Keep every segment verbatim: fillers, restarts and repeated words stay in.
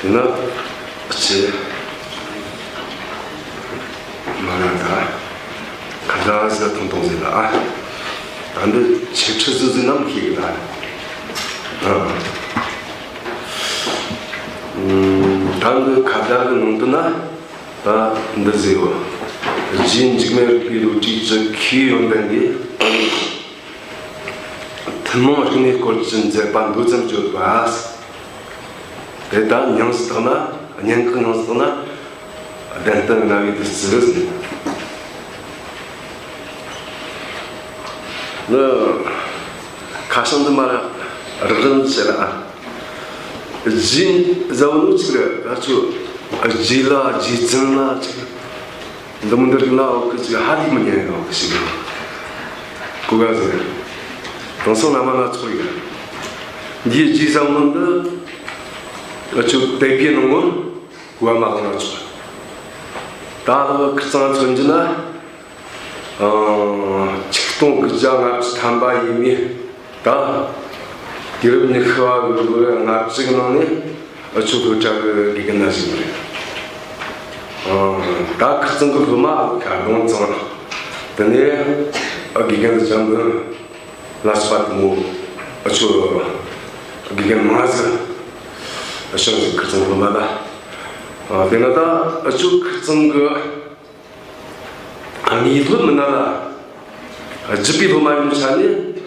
ཡིན་ན་ཅི། མ་ན་ད་ཁ་ད་ཟ་ཐུང་ཐུང་ཟེར་ལ་ཨ། ད་འདི་ཆེ་ཁྲི་ཟིག་ཟིག་ནམ་ཤེས་གི་ད། ཨ། ཨུམ། ད་འདི་ཁ་ད་གི་ནང་དུ་ན་ད་འདི་ཟེར་བ། རྗེ་འཇིགས་མེད་རིག་པའི་བློ་གྲོས་ཀྱི་མཁས་པའི་ཡོན་ཏན་གྱིས། ཐུན་མོང་རིག་གནས་སྐོར་གྱི་མཛད་པ་མདོ་ཙམ་བརྗོད་པ། དེ་ལྟར་ཉུང་སུ་བཏང་ན། སྙན་ངག་ཉུང་སུ་བཏང་ན། བདེན་བསྟན་རྣ་བའི་བདུད་རྩི་ཟེར། ནི། ཁ་བྱང་འདི་མར་རགས་རིམ་བྱས་ལ། རྗེ་ཟེར་བ་ནི་ཅིག་རེད། ང་ཚོ་རྗེ་ལ་རྗེ་བཙུན་ལ་ཅིག་འདི་མོ་འདི་རིགས་ལ་འོག་གི་ཅིག་ཧ་ལས་མི་ཉན་ཡོད་གི་ཞིག་གོ་ག་ཟེར། དེང་སང་བླ་མ་སྣ་ཚོགས་ཡོད། འདིའི་རྗེ་ཟེར་བ་འདི་ང་ཚོ་དད་པའི་ནང་ངོ་གོ་བ་མ་བླངས་ན་ཆོག་ད་ལོ་ཁིར་ཚང་མཚོན་རྒྱུ་ན། ཨང་། ཆིག་སྟོང་དགུ་བརྒྱ་ལྔ་བཅུ་ཐམ་པ་ཡས་མས། ད་དུས་རབས་ཉི་ཤུ་བ་གི་ལོ་ལྔ་བཅུ་གི་ནང་ནས་ཨ་ཆོ་སློབ་གྲྭ་གི་དགེ་རྒན་ན་ཞུགས་པ་རེད། ཨང་། ད་ཁིར་ཚང་གི་སློབ་མ་ཁ་རྡུང་ཚང་། དེ་ནས་ཨ་དགེ་རྒན་དུ་འཇམ་དུ་ལ་སོགས་པ་དེ་མོ་ཨ་ཆོ་དགེ་རྒན་མང་ཟིག་ཨ་བྱུང་ཟིག་ཁིར་ཚང་གི་སློབ་མ་ད། ཨ་དེ་ན་ད་ཨ་ཆོ་ཁིར་ཚང་གི་དངོས་སློབ་མི་སྣ་ལ་བརྒྱུད་པའི་སློབ་མ་ཡིན་ཆ་ནས་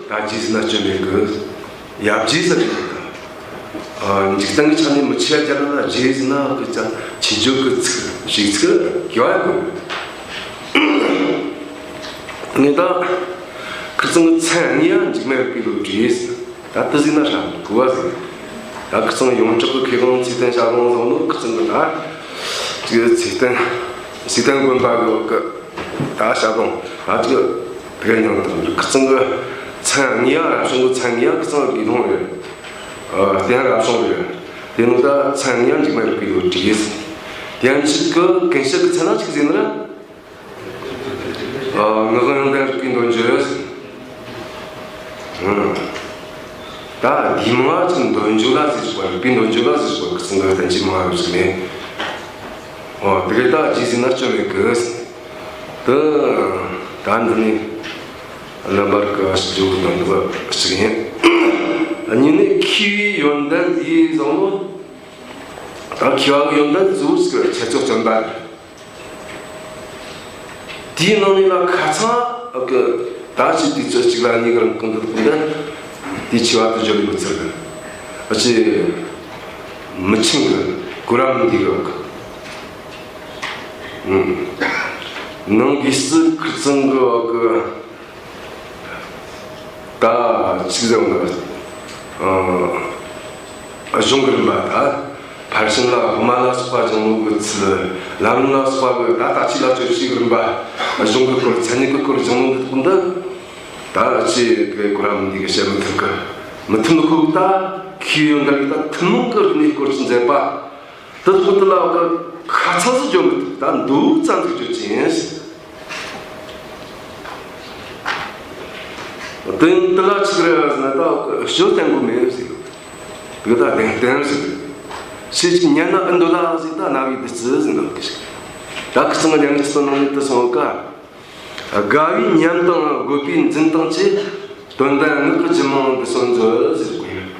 ད་རྗེ་ཟེར་ན་སྐྱོན་མེད་གི། ཡབ་རྗེ་ཟེར་གི། ཨ། འཇིག་རྟེན་གྱི་ཆ་ནས་མི་ཆེ་བ་རྒྱ་ལ་རྗེ་ཟེར་ན་གི་ཅང་ཆེ་བརྗོད་གི་ཚིག་ཞིག་ཚིག་གི་བ་ཡོད་གི། ངས་ད་ཁིར་ཚང་གི་མཚན་གཉིས་ཡ་འཇིགས་མེད་རིག་པའི་བློ་གྲོས་ཟེར། ད་དེ་ཟིག་ན་ཧྲ་གོ་བ་ཟིག་ད་ཁིར་ཚང་ཡོངས་གྲགས་ཀྱི་མཁས་དབང་ཚེ་བརྟན་ཞབས་དྲུང་བཟང་ནོ་ཁིར་ཚང་གི་ད་ཅིག་ཚེ་བརྟན་ཚེ་བརྟན་དགོན་པ་གི་གི་ད་ཞབས་དྲུང་ད་ཅིག་དེ་ག་མྱང་དང་ཁིར་ཚང་གི་མཚན་གཉིས་ཡ་རབ་བྱུང་གི་མཚན་གཉིས་ཡ་ཁིར་ཚང་གི་དགེ་སློང་རེད། ཨ། བསྟན་རབ་བྱུང་རེད། དེ་ནོ་ད་མཚན་གཉིས་ཡ་འཇིགས་མེད་རིག་པའི་བློ་གྲོས་ཟེར། དེ་ཡང་ཅིག་གི་གན་ཤེད་གི་མཚན་ན་ཅིག་ཟེར་ན། ཨ། ངག་དབང་ཡོན་ཏན་རིག་པའི་འདོད་འཇོ་ཡོད། ཨང་། ད་དེའི་མིང་ང་ཅིག་འདོད་འཇོ་ལ་ཟེར་ཞིག་པ། རིག་པའི་འདོད་འཇོ་ལ་ཟེར་ཞིག་པ། ཁིར་ཚང་གི་བསྟན་བཅོས་མང་ང་ཟིག་མེད། ཨོ། དེ་ག་ད་རྗེ་ཟེར་ན་སྐྱོན་མེད་གི། དེ་ད་འདི་ནས་རྣམ་པར་གི་ཞིབ་འཇུག་གི་དོན་དུ་ཞིག་ཡིན། གཉིས་ནས་མཁས་པའི་ཡོན་ཏན་ཡིན་བཟང་ནོ། ད་མཁས་པ་གི་ཡོན་ཏན་གཙོ་བོ་ཞིག་ཁྱད་ཆོས་སྟོན་པ་རེད། དེའི་ནང་ནས་ལ་ཁ་ཚང་གི་ད་ཅི་དུས་ཚོད་གཅིག་ལ་གཉིས་ཀ་རང་གང་འདུག་འདི་དེའི་ཆེ་བ་དུ་བརྗོད་ལས་མི་ཚར་གི། ཨ་ཅེ་མི་ཆིང་གི་གོ་རམ་འདི་གི་ཨ་གི། ཨུམ། ནང་སྒོས་སུ་ཁིར་ཚང་གི་ཨ་གི། ད་ཅིག་ཟེར་བ་ན། ཨ། གཞུང་གི་རིམ་པ་ད། ཕར་ཕྱིན་ལ་དབུ་མ་ལ་སོགས་པ་སྦྱང་ནོ་གི་ཚུལ། ལམ་རིམ་ལ་སོགས་པ་གི་ད་ལྟ་ཅི་ལ་སྤྱོད་བྱེད་ཀྱི་རིམ་པ། གཞུང་གི་སྐོར་མཚན་ཉིད་ཀྱི་སྐོར་སྦྱང་ནོ་འདི་དག་འདི། ད་ཅི་གི་གོ་རམ་འདི་གི་བཤད་མི་ཐུབ་གི། མི་ཐུབ་ནི་ཁོ་ད་ཁོའི་ཡོན་ཏན་གི་ད་ཐུན་མོང་གི་རིག་གནས་སྐོར་གྱི་མཛད་པ། དེ་ཚོ་དེ་ལ་ཁ་ཚ་ཟིག་བརྗོད་མི་ཐུབ། ད་འདུག་ཙམ་ཟིག་བརྗོད་ཀྱི་ཡིན། དེ་འདི་ལ་ཆི་རེད་ཟེར་ན། ད་ཞོ་བསྟན་དགོས་མེད་ཟེར། དེ་ད་བདེན་བསྟན་ཟེར། ཞེ་གཅིག་ཉན་ན་ཨེ་འདོད་ལ་ཟེར། ད་རྣ་བའི་བདུད་རྩི་ཟེར་ན་གི་ཞིག་ད་ཁིར་ཚང་གི་ཉན་གི་ཚོ་ནང་ནས་དེ་སོང་ཀ། དགའ་བའི་ཉམས་དང་དགོད་པའི་འཛིན་སྟངས་ཀྱིས། དོན་ལྡན་ངག་གི་རྒྱུད་མང་འདི་སོགས་མཛོད་ཟེར་གོ་ཡོད།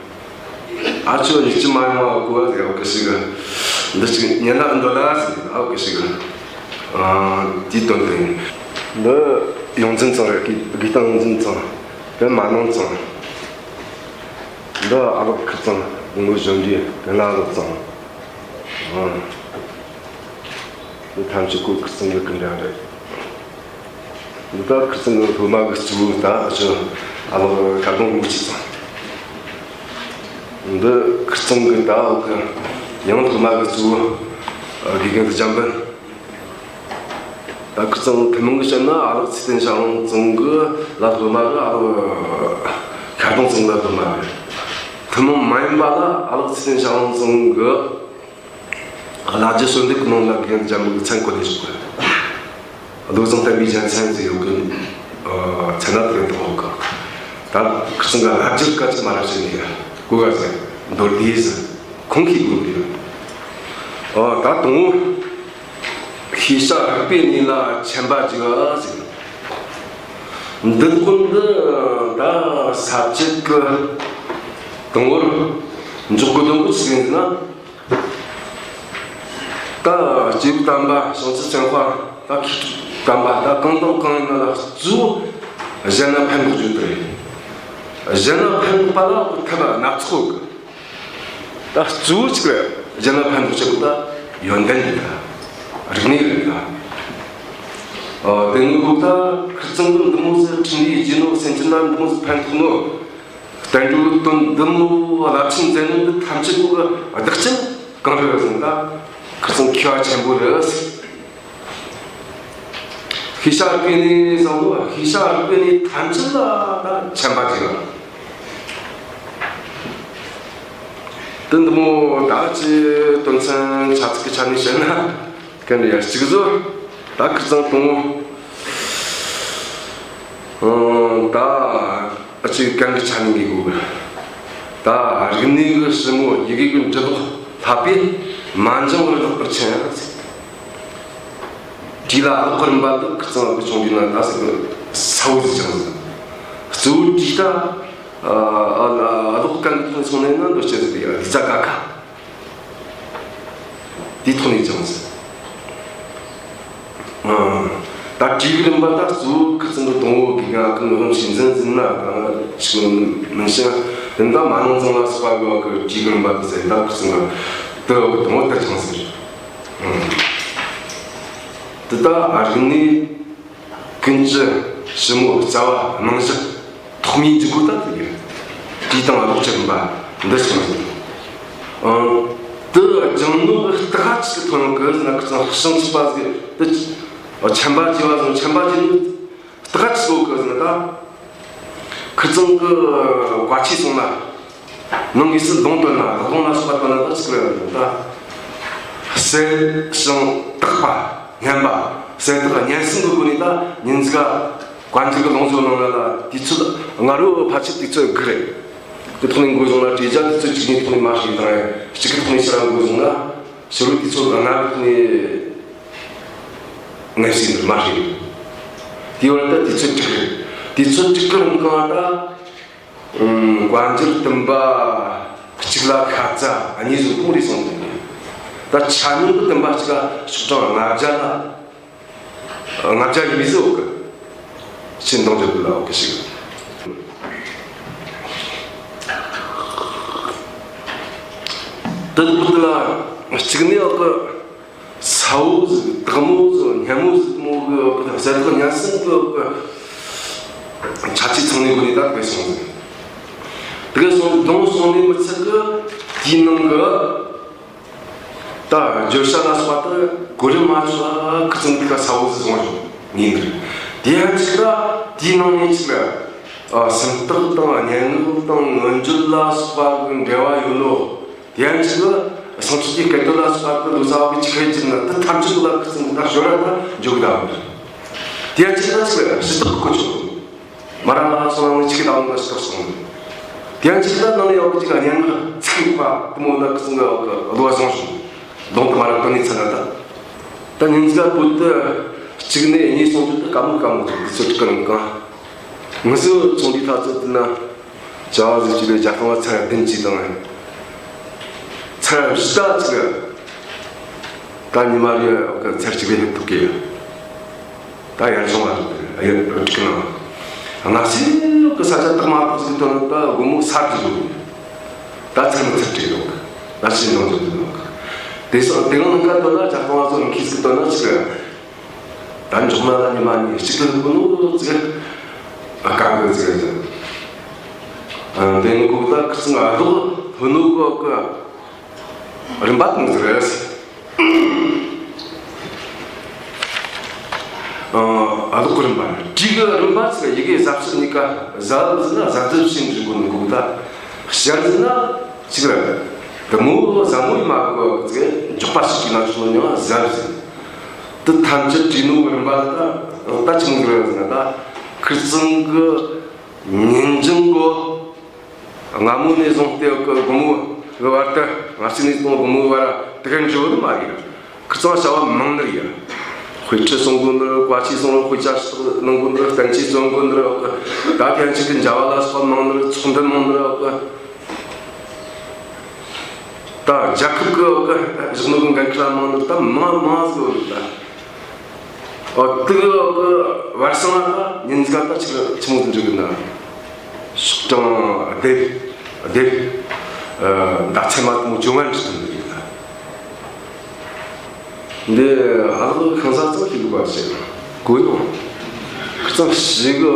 ཨ་ཆོ་ཉིད་ཀྱི་མ་ཡོང་བ་གོ་བ་ཟེར་བ་གི་ཞིག་འདི་ཅིག་ཉན་ན་འདོད་ལ་ཟེར་ཨ་གི་ཞིག་ཨ་དེའི་དོན་དེ་ཡིན། འདི་ཡོངས་འཛིན་ཚང་རེད། དགེ་དགེ་སྟོན་ཡོངས་འཛིན་ཚང་། དེ་མ་ནང་ཚང་། འདི་ཨ་ལགས་ཁིར་ཚང་དགུང་ལོ་གཞོན་དུས་དེ་ན་ཨ་ལགས་ཚང་། ཨ། འདི་ཐམས་ཅད་ཁོ་ཁིར་ཚང་གི་སྐུ་འདྲ་རེད། འདི་ད་ཁིར་ཚང་གི་སློབ་མ་གི་གཙོ་བོ་ད་ཨ་ཅོ་ཨ་ལགས་ཁ་སྐོང་མུ་ཅི་ཚང་། འདི་ཁིར་ཚང་གི་ད་འོག་གི་ཡང་སློབ་མ་གི་གཙོ་བོ་དགེ་རྒན་དུ་འཇམ་དཔལ། ད་ཁིར་ཚང་ཐུན་མོང་གི་བཤད་ན་ཨ་ལགས་ཚེ་བརྟན་ཞང་ཚང་གི་ལ་སློབ་མ་གི་ཨ་ལགས་ཁ་སྐོང་ཚང་ལ་སློབ་མ་རེད། ཐུན་མོང་མ་ཡིན་པ་ལ་ཨ་ལགས་ཚེ་བརྟན་ཞང་ཚང་གི་བླ་རྒྱུད་གསོལ་འདེབས་ཀྱི་ནང་ལ་དགེ་རྒན་འཇམ་དཔལ་གྱི་མཚན་བཀོད་ནས་བཞག་གི། བློ་བཟང་བསྟན་པའི་རྒྱལ་མཚན་ཟེར་ཡོད་གི། མཚན་ན་དེ་དང་འོག་གི། ད་ཁིར་ཚང་གི་བླ་རྒྱུད་སྐད་ཅིག་མ་རབས་ཟེར་ནས་གོ་ག་ཟེར་མདོར་བསྡུས་ཟེར་ཁུངས་ཤིག་དགོས་ཀྱི་ཡོད། ཨོ། ད་དང་པོ་ཤེས་བྱ་རིག་པའི་གནས་ལ་ཆེན་པ་བརྗོད་པ་ཟེར། འདི་ཀུན་འདི་ད་ས་བཅད་ཀྱི་དང་པོར་འཇོག་དགོས་དོན་གོ་ཆི་ཟིག་ཡིན་ཟེར་ན། ད་སྐྱེས་བུ་དམ་པ་བྱང་ཆུབ་སེམས་དཔའ། ད་མཁས་གྲུབ་དམ་པ། ད་གང་དང་གང་ཡིན་ན་ལ་གཙོ་བོ་གཞན་ལ་ཕན་ཐོགས་རྒྱུ་དེ་རེད། གཞན་ལ་ཕན་ཐོགས་པ་ལ་ཐབས་སྣ་ཚོགས་ཡོད་གི། ད་གཙོ་བོ་གཅིག་རེད། གཞན་ལ་ཕན་ཐོགས་བྱེད་དགོས། ད་ཡོན་ཏན་རེད། ད་རིག་གནས་རེད། ད་ཨ་དེ་ནི་ཁོ་ད་ཁིར་ཚང་གི་འདི་མོ་ཟིག་འཕྲིན་ལས་རྒྱས་ནོ། སེམས་ཅན་ལ་འདི་མོ་ཟིག་ཕན་ཐོགས་ནོ། བསྟན་འགྲོའི་དོན་འདི་མོ་རླབས་ཆེན་མཛད་ནོ་འདི་ཐམས་ཅད་པོ་གི་བདག་རྐྱེན་གང་རེད་ཟེར་ན། ད་ཁིར་ཚང་མཁས་པ་ཆེན་པོ་རེད། ཤེས་བྱ་རིག་པའི་གནས་བཟང་པོ། ཤེས་བྱ་རིག་པའི་གནས་ཐམས་ཅད་ལ་ད་ཆེན་པ་ཅིག་ཡོད། དེ་འདི་མོ་ད་ཅི་དོན་ཚན་ཆ་ཚིག་གི་ཆ་ནས་བཤད་ན། གན་ཡ་གཅིག་བཟོ། ད་ཁིར་ཚང་དང་པོ། ཨང་། ད་ཨ་ཅིག་གན་གི་ཆ་ནས་ངེས་དགོས། ད་རིག་གནས་གི་ཕྱི་མོ་ཡི་གེ་གི་འབྲི་ཀློག་བསླབ་པས། མ་འགྱངས་པར་ལེགས་པར་མཁྱེན་ཡང་ཟེར། དེ་ལ་ཀློག་གི་རིམ་པ་འདི་ཁིར་ཚང་གི་ཆུང་དུས་ན་ད་ཟིག་གི་ས་བོ་ཟིག་ཅང་ཟིག། གཙོ་བོ་དེ་ད་ཨ་ཨ་ཨ་ཀློག་གན་གི་ཐོག་ནས་སོང་ནས་ན་འདོད་བྱེད་ཟིག་གི་ཡ་ལི་ཙ་ག་ཁ། དེའི་ཐོག་ནས་ཅང་ཟིག། ཨ་ད་བྲིས་གི་རིམ་པ་ད་གཙོ་བོ་ཁིར་ཚང་གི་དང་པོ་གི་གང་གི་ངོ་ཤེས་འཛིན་ཟིན་ན་ཅིག་མིན་ཞིང་། དེ་ད་མ་ནིང་ཚང་ལ་སོགས་པ་གི་བ་གི་བྲིས་གི་རིམ་པ་དེ་ཟེར། ད་ཁིར་ཚང་གི་དེ་བ་གི་དང་པོ་དེ་ཅང་ཟིག་རེད། ཨ་དེ་ད་ཨ་རིག་གནས་ཀུན་གྱི་ཕྱི་མོ་རྩ་བ་རྨང་གཞི་ཐོག་མའི་འཇུག་སྒོ་ད་དེ་ཡིན། དེའི་སྟེང་ལ་ཀློག་གི་རིམ་པ་འདི་ཅང་ཟིག། ཨང་། དེ་སྦྱངས་ནོ་གི་ལྟ་ག་ཅིག་ཐོན་གི་ཟེར་ན། ཁིར་ཚང་ཤིང་ཚིག་པ་ཟིག་དེ་ཆེན་པ་བྱས་པ་ཟིག། ཆེན་པ་བྱས་ནོ་ལྟ་ག་ཅིག་ཡོད་གི་ཟེར་ན། ད་ཁིར་ཚང་གི་བཀའ་ཆོས་སོང་ན། ནང་གི་སྲིད་ལུང་བཏོན་ན། ལུང་ལ་སོགས་པ་བཏོན་ན་ད་ཅིག་རེད། ད་གསལ་ཞིང་དག་པ་སྙན་པ། གསལ་དག་སྙན་གསན་གི་སྒོ་ནས་ད་ཉིན་ཟིག་ག་བཀའ་འགྱུར་གི་ལུང་བཟོ་ནང་ལ་ལ་དུས་ཚོད་སྔ་རོལ་ཕལ་ཆེར་དུས་ཚོད་དགུ་རེད། དེ་ཐོག་ནས་འགོ་བཟུང་ན། དྲི་བརྒྱ་དུས་ཚོད་གཅིག་གཉིས་ཐོག་ནས་མ་ཤེས་དང་། གཅིག་གི་ཐོག་ནས་ཕྱིར་ར་འགོ་བཟུང་ན། ཕྱི་རོལ་དུས་ཚོད་སྔ་གི་ཐོག་ནས་ངལ་གསོས་འདིར་མ་ཤེས། དེའི་བར་ད་དུས་ཚོད་དྲུག་རེད། དུས་ཚོད་དྲུག་གི་རིང་གང་ད། ཨུམ། བཀའ་འགྱུར་བསྟན་པ་གཅིག་ལ་ཤ་ཚ་གཉིས་བཟོ་གཏོང་རེ་སོང་དུས། ད་ཆ་སྙོམས་ཀྱི་བསྟན་པ་གཅིག་ལ་ཤོག་གྲངས་ལྔ་བརྒྱ་ལ། ལྔ་བརྒྱ་ཡས་མས་ཟིག་ཡོད་གི། ཕྱིར་འདང་བརྗོད་ལ་ཡོད་གི་ཞིག། དེ་ལྟ་ལ་གཅིག་ནས་ཡོད་གི། ས་བོ་ཟིག། དག་མོ་ཟིག། སྙན་མོ་ཟིག་མོ་གི་གསལ་དག་སྙན་གསན་གི་ཆ་ཆེ་ཚང་ནས་གོ་ནས་ད་དེ་སོང་ཟིག། དེ་སོང་དོང་སོང་ནས་མི་ཚད་གི། དེའི་ནང་གི་ད་བརྗོད་བྱ་ལ་སོགས་པ་དེ་གོ་རིམ་མ་ཆོག་ལ་ཁིར་ཚང་གི་ས་བོ་ཟིག་སོང་ངེས་འདུག། དེ་ཡང་གཅིག་ལ་དེའི་ནང་ནས་གཅིག་ལ། ཨ། སུམ་རྟགས་དང་སྙན་ངག་དང་མངོན་བརྗོད་ལ་སོགས་པ་གི་འབྲེལ་བ་ཡོད་ནོ། དེ་ཡང་གཅིག་ལ་སངས་རྒྱས་ཀྱི་སྐད་དོད་ལ་སོགས་པ་གི་ལོ་ཙཱ་བ་གིས་ཆི་ཟིག་བྲིས་ན། དེ་ཐམས་ཅད་ལ་ཁིར་ཚང་ད་ཞོར་ར་ད་འཇོག་གི་ད་བ། དེ་ཡང་གཅིག་ལ་གཅིག་ལ་ཞུ་དག་གི་གོ་ཆོད། མ་ར་ལ་སོང་ནས་ཆི་གི་ད་བ་ཞུ་དག་སོང་། དེ་ཡང་གཅིག་ལ་ནང་ནས་ཡོད་གི་ཅིག་སྙན་ངག་ཚིག་པ་དེ་མོ་ན་ཁིར་ཚང་གི་ཡོད་གི་བློ་བ་སོང་སོང་། ལུང་དུ་མ་ར་དོན་ནི་ཚ་ན་ད། ད་ཉིན་ཟིག་བོད་དུ་གཅིག་ནས་གཉིས་སོང་དུས་དེ་དཀའ་མོ་དཀའ་མོ་དེ་ཚོ་དཀའ་ནང་གང་། ངུ་ཟོ་ཚོང་འདི་ཐ་ཚོ་དེ་ན། བྱ་བ་ཟིག་ཅིག་ལས་རྒྱ་སྟོང་བ་ཚར་བདུན་གཅིག་དང་། ཚར་བཞི་ད་ཅིག་ད་ཉི་མ་རེ་ཚར་གཅིག་ལས་ཐུབ་གི། ད་ཡར་སོང་བ་རེད། ཡར་འགྲིག་གི་ན། ང་སི་གི་ས་ཆ་དག་མ་དག་ཟིག་དོན་ད་དགོང་མོ་ས་རྒྱུ་རུ། ད་ཚར་མི་ཚར་བྲིས་ཡོང་། ད་ཕྱིན་ཡོང་རྒྱུ་རུ། དེ་སོ་དེ་གང་ནང་ཀ་དོན་ན་རྒྱ་སྟོང་བ་ཚོ་མཁས་ཟིག་དོན་ན་ཅིག། ད་མགྱོགས་ན་ལ་ཉི་མ་གཉིས་གཅིག་ལ་ལུག་ནོ་ཟིག། ཨ། གང་གི་ཟིག་རེད། ཨ། དེ་ནི་གོ་ད་ཁིར་ཚང་ཨ་ལོག་ཕུ་ནུ་གོ་གི་རིམ་པ་དང་ཟིག་རེད། ཨ། ཨ་ལོག་གི་རིམ་པ། བྲིས་གི་རིམ་པ་ཟིག། ཡི་གེ་ཟབ་ཞིབ་གཉིས་ཀ་ཟབ་ཟིག་ན་ཟབ་ཟབ་ཞིག་འབྲི་གོ་ནི་གོ་ད། ཞར་ཟིག་ན་ཅིག་རེད། དེ་མོ་ཟབ་མོ་ཡིན་མ་གོ་ཟིག། མགྱོགས་པ་ཞིག་གི་ན་ཆུང་ནོ་ཡང་ཟབ་ཟིག། དེ་ཐམས་ཅད་བྲིས་ནོ་རིམ་པ་ད་ད་ཅི་མོ་ཟིག་རེད་ཟེར་ན། ད་ཁིར་ཚང་གི་ཉིན་རྒྱུན་གོ། སྔ་མོ་ནས་བཟུང་སྟེ་གི་དགོང་མོ་ གི་བར་དུ་ང་ཚོ་ནས་དང་དགོང་མོའི་བར་དེ་གར་འགྲོ་ནི་མ་རེད། ཁིར་ཚང་བྱ་བ་མང་ནི་རེད། དཔེ་ཁྲིད་གསུང་གོ་ནི་རེད། བཀའ་ཆོས་གསུང་རེད། དཔེ་ཆ་ཞིག་གནང་གོ་ནི་རེད། བསྟན་བཅོས་རྩོམ་གོ་ནི་རེད། ད་ཐེངས་གཅིག་གི་མཇལ་བ་ལ་སོགས་པ་མང་ནི་རེད། ཚོགས་འདུ་མང་ནི་རེད། ད་རྒྱལ་ཁབ་ཀྱི་བཞག་ནོ་གི་འགན་ཁུར་མང་ནི་རེད། ད་མང་མང་ཟིག་ཡོད་རེད་ད། ཨོ་དེ་གི་བར་སང་ང་ད་ཉིན་ཟིག་ད་ཆི་ཆི་མོ་དུ་འགྲིག་གི་ན། ཤོག་གྲངས་ལྡེབ་ལྡེབ་ཨ་ཟླ་ཚེས་མ་དུ་མོ་བཅོ་ལྔ་འགྲིག་དུ་འགྲིག་གི་ན། འདི་ཧ་ལོ་ཤིང་ས་ཚང་ཞིག་གི་བར་ཞིག་གོ་ཡོང་། ཁིར་ཚང་ཞིག་གི་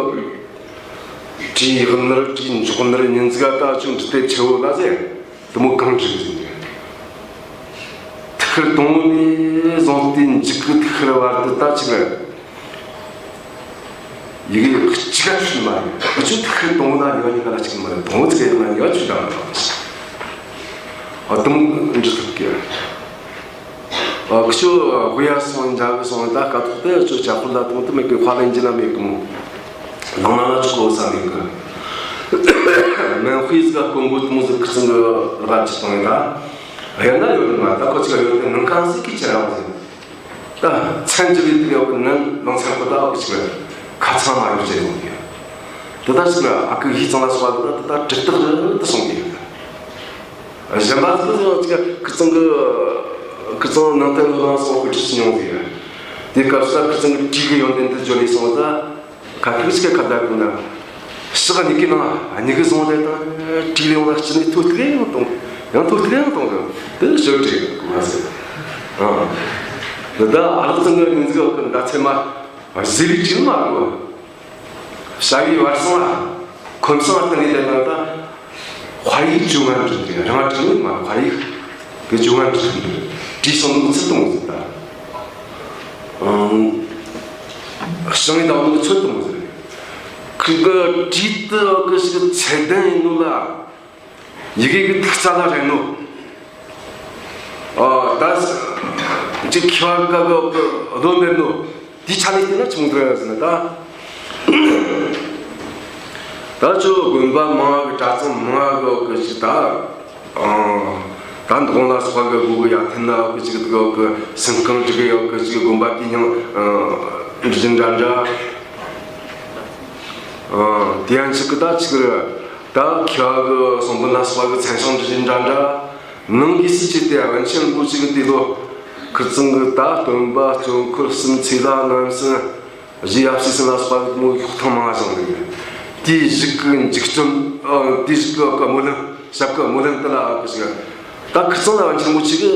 བྲིས་ཡག་ནི་རེད། བྲིས་འཇོག་ནི་རེད། ཉིན་ཟིག་ད་ཅུང་འབྲི་དེབ་ཆེ་བོ་ལ་ཟེར། དེ་མོ་གང་བྲིས་ཟིན་ནས། ཐུགས་ཁུར་དང་པོ་ནས་བཟུང་སྟེ་མཇུག་གི་ཐུགས་ཁུར་བར་དུ་ད་ཅིག་རེད། ཡི་གེ་གཅིག་ག་ཚུད་མ་རེད། ཁོ་ཚོ་ཐུགས་ཁུར་དང་པོ་ན་ཉི་མ་གཉིས་ཀ་ལ་གཅིག་མ་རེད། དང་པོ་ཚིག་ག་ཡོད་ན་ཉི་མ་ཚུད་ད་མ་རེད། ཨ་དེ་མོ་འབྲི་ཐུབ་ཀྱི། ཨ་ཁྱོད་དགོས་ཡ་སོང་། འཇག་གི་སོང་། ད་སྐབས་ཐོག་དེ་ཁྱོད་ཇ་ཁུར་ལ་གཏོང་དུ་མེད་གི། ཁ་ལེན་རྒྱུ་ན་མེད་གི་མོ། ལང་ན་ལ་ཆུ་ཁོ་ས་མེད་གི། མེན་ཧུའེ་ཟིག་ག་གོང་བུ་དུ་མོ་ཟིག་ཁི་ཚང་གི་ལག་ཅི་གཏོང་ཡིན་ད། ཡང་ན་ཡོད་ནི་མ་ད་ཁོ་ཅིག་ཡོད་དེ་ནང་ཁང་ཟིག་གི་ཁྱེར་རང་ཟིག། ད་མཚན་གྱི་ལུས་དེ་ཡོད་གི་ནང་ལང་ཚང་གི་ད་ཨོ་གི་ཅིག་ཁ་ཚང་མ་ཡོད་ཅེས་ཡོང་གི། དེ་ད་ཅིག་ཨ་ཁུ་ཡིད་ཚང་ལ་སོགས་པ་ད་ད་གྲི་སྟེགས་རི་དུ་སོང་གི་ཡོད། གཞན་པ་ཚོ་ཚོ་ཅིག་ཁི་ཚང་གི་ཁི་ཚང་ནང་བསྟན་སློབ་གླིང་སོགས་ཁོ་ཁྲིད་སུ་མྱོང་ཟིག། དེ་སྐབས་སུ་ཁི་ཚང་གི་བྲིས་གི་ཡོན་ཏན་དེ་བརྗོད་ལས་སོང་ད། ཁ་ཁུ་ཅིག་ཁ་བརྡ་གོ་ན། ཕྱག་གཉིས་ཀའི་ནང་གཉིས་ཀའི་བཟུང་དེ་དང་བྲིས་ལས་ཡོང་ལ་སྤྱི་ནས་ཐོ་ཐུག་ཡང་གཏོང་། ཡང་ཐོ་ཐུག་ཡང་གཏོང་གི། དེ་ཞོར་བྲིས་གོ་མ་ཟེར། ཨ་འདི་ད་ཨ་ལགས་ཚང་གི་ཉིན་ཟིག་གི་ཟླ་ཚེས་མ་ཟི་ལི་བྲིས་མ་གོ། བྱ་བའི་བར་སང་ལ་ཁོམ་སང་ལ་བསྟན་ནས་བསྡད་ན་ད། དཔའ་ཡིག་བཅོ་ལྔ་འབྲི་འདུག། རང་བྲིས་ནི་མ་དཔའ་ཡིག་གི་བཅོ་ལྔ་འབྲི་འདུག། བྲིས་སོང་ནི་ཚུལ་དུ་མོ་ཟིག་ད། ཨང་། ཞིང་ངེ་དང་ནི་ཚུལ་དུ་མོ་ཟིག། ཁི་གི་བྲིས་དུ་གི་ཞིག་ཚད་ལྡན་ཡིན་ནོ་ལ། ཡི་གེ་གི་ཐིག་རྩ་ལ་རེག་ནོ། ཨ་ད་ཅིག་ཁྱི་བ་ཀ་གི་གི་རྡོ་འདེབས་ནོ། དེའི་ཆ་ནས་བལྟས་ན་ཆི་མོ་འདྲ་ཟེར་ན་ད། ད་ཁྱོད་དགོན་པ་མང་གི་གྲྭ་ཚང་མང་གི་གི་ཅིག་ད། ཨ་ད་འདུ་ཁང་ལ་སོགས་པ་གི་སྒོ་གི་ཡར་འཐེན་ན་གི་ཅིག་གི་གི་སེམས་ཁམས་ཅིག་གི་ཡོད་གི་ཅིག་དགོན་པ་དེའི་ཉང་འདྲི་ཅིག་འདྲ་འདྲ། ཨ་དེ་ཡང་ཅིག་གི་ད་ཅིག་རེད། ད་ཁྱོད་གི་གསུང་འབུམ་ལ་སོགས་པ་གི་མཚན་བྱང་འདྲི་ཅིག་འདྲ་འདྲ། ནང་གི་སྲིད་ཅིག་དེ་པཎ་ཆེན་རིན་པོ་ཆེ་གི་དེ་ལོ་ཁིར་ཚང་གི་ད་སྟོན་པ་སྟོན་འཁོར་གསུམ་ཚེ་ལ་རྣམ་གསུམ་གཞི་ཡབ་སྲས་གསུམ་ལ་སོགས་པ་མོ་ཤོག་ཐེངས་མང་བ་བྱུང་ནི། དེའི་གཞུག་གི་འཇིག་རྩོམ། ཨ་དེའི་གཞུག་གི་སྨོན་ལམ། ཞབས་ཀྱི་སྨོན་ལམ་དེ་ལ་གི་ཞིག་ད་ཁིར་ཚང་ལ་པཎ་ཆེན་རིན་པོ་ཆེ་གི་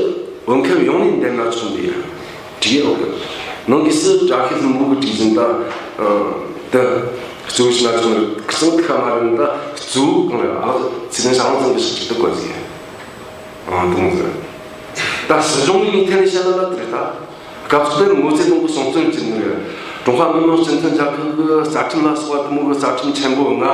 བོད་མཁན་ཡོངས་ནས་འདེམས་ན་ཆོག་འདི་བྲིས་ཡོད་གི། ནང་གི་སྲིད་བཀྲ་ཤིས་ལྷུན་པོ་གི་བྲིས་ཟིན་ད། ཨ་དེ་གཙོ་བོ་ཞིག་ན་ཆོག་ནི། ཁིར་ཚང་ཁ་མ་རེད་ད། གཙོ་བོ་གང་རེད། ཨ་ཚེ་བརྟན་ཞང་ཚང་གི་ཞིག་ཅིག་ཏུ་བཀོད་ཟིན། ཨང་དུང་ཟེར། ད་སྲིད་གཞུང་གི་ངོས་ཐད་ནས་བཤད་ན་ལ་དེ་རེད་ད། སྐབས་དེར་མའོ་ཙེ་ཏུང་གི་གསུང་རྩོམ་བྲིས་ནི་རེད། ཀྲུང་ཧྭ་མི་དམངས་སྤྱི་མཐུན་རྒྱལ་ཁབ་ཀྱི་རྩ་ཁྲིམས་ལ་སོགས་པ་དེ་མོ་གི་རྩ་ཁྲིམས་ཆེན་པོ་ལྔ།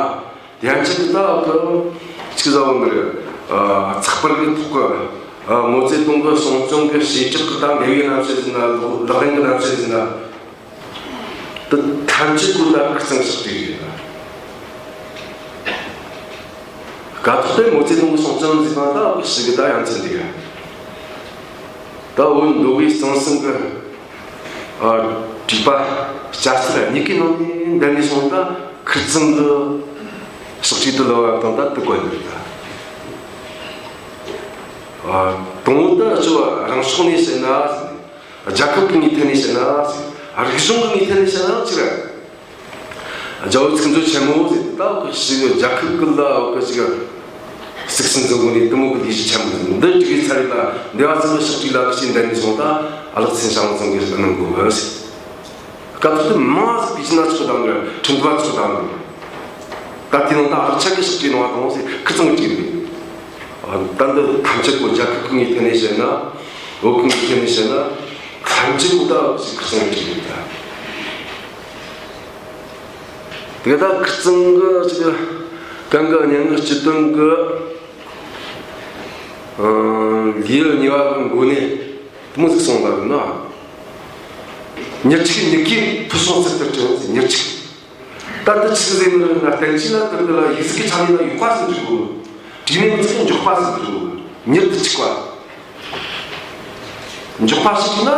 དེ་ཡང་གཅིག་གི་ད་གི་ཅིག་ཟ་བོ་ནི་རེད། ཚགས་པར་གི་ཐོག་གི་མའོ་ཙེ་ཏུང་གི་གསུང་རྩོམ་གི་བྱེ་བྲག་གི་ད་འགལ་བའི་རྣམ་བཤད་ཟིན་ན། ལག་ལེན་གི་རྣམ་བཤད་ཟིན་ན། དེ་ཐམས་ཅད་པོ་ད་ཁིར་ཚང་ཞིག་བྲིས་ཡོད། སྐབས་ཐོག་དེ་མའོ་ཙེ་ཏུང་གི་གསུང་རྩོམ་ཟིན་ན་ད་ཞིག་གི་ད་ཡ་མཚན་འདི་ཡ། ད་བོད་མདོ་དབུས་གཙང་གསུམ་གི་ཨ་བྲིས་པ་སྐྱ་སེར་གཉིས་ཀའི་ནང་ནས་འདེམས་ནས་སོང་ད་ཁིར་ཚང་གི་ཞིག་བྲིས་དུ་ལོ་བ་དང་ད་དུ་བཀོད་འདུག་ད། ཨ་དང་པོ་ད་ཅོ་རང་ཕྱོགས་ནས་བཤད་ན། རྒྱལ་ཁབ་ཀྱི་ངོས་ཐད་ནས་བཤད་ན། རིག་གཞུང་གི་ངོས་ཐད་ནས་བཤད་ན་ཅི་རེད། རྒྱལ་བོ་ཚིག་མཛོད་ཆེན་མོ་ཟེར་ད་གི་ཞིག་རྒྱལ་ཁབ་ཀྱི་ལ་གི་ཞིག་སྲིད་ཟིན་ཚོ་གི་ནས་དེ་མོ་གི་ལས་གཞི་ཆེན་མོ་ཟིན་འདི་དྲུག་གི་ཚ་རེ་ལ་འདི་བ་ཚང་གི་ཞིག་དྲུག་ལ་གི་ཞིག་འདན་ནས་སོང་ད་ཨ་ལགས་ཚེ་ཞང་ཚང་གི་ཞིག་གནང་དགོས་གི་ཟེར། སྐབས་དེ་མང་ཟིག་པི་ཅི་ན་ཚོ་དང་གི་ཁྲིམས་པ་ཚོ་དང་གི་ད་དེ་ནང་ད་ཨ་ལགས་ཆ་གི་ཞིག་དྲུག་ནང་བ་དང་ཟེར་ཁི་ཚང་གི་དྲུག་རེད། ད་འདི་ཐམས་ཅད་པོ་རྒྱལ་ཁབ་ཀྱི་ངོས་ཐད་ནས་བཤད་ན། བོད་ཀྱི་ངོས་ཐད་ནས་བཤད་ན། ཐམས་ཅད་པོ་ད་ཁི་ཚང་གི་དྲུག་རེད་ད། དེ་ད་ཁིར་ཚང་གི་ཅིག་གང་གི་གཉེན་གི་སྤྱི་དོན་གི་ཨ་ལེའུ་གཉིས་པ་གི་འགོ་ནས་དེ་མོ་ཟིག་གསུངས་པ་ཡིན་ན། མྱི་གཅིག་མྱི་གིས་ཕུན་སུམ་ཚོགས་པར་སྤྱད་ཟེར། མྱི་གཅིག་ད་ལྟ་ཆི་ཟེར་ནི་རེད་ན། བསྟན་བཅོས་ལ་དེར་དེ་ལ་ཡིག་གཟུགས་ཀྱི་ཆ་ནས་ལ་ཡོད་པ་ཟིག་འདུག། བྲིས་ནས་མི་ཚིག་འཇོག་པ་ཟིག་འདུག། མྱུར་དུ་འཆུག་པ། མགྱོགས་པ་ཞིག་ན་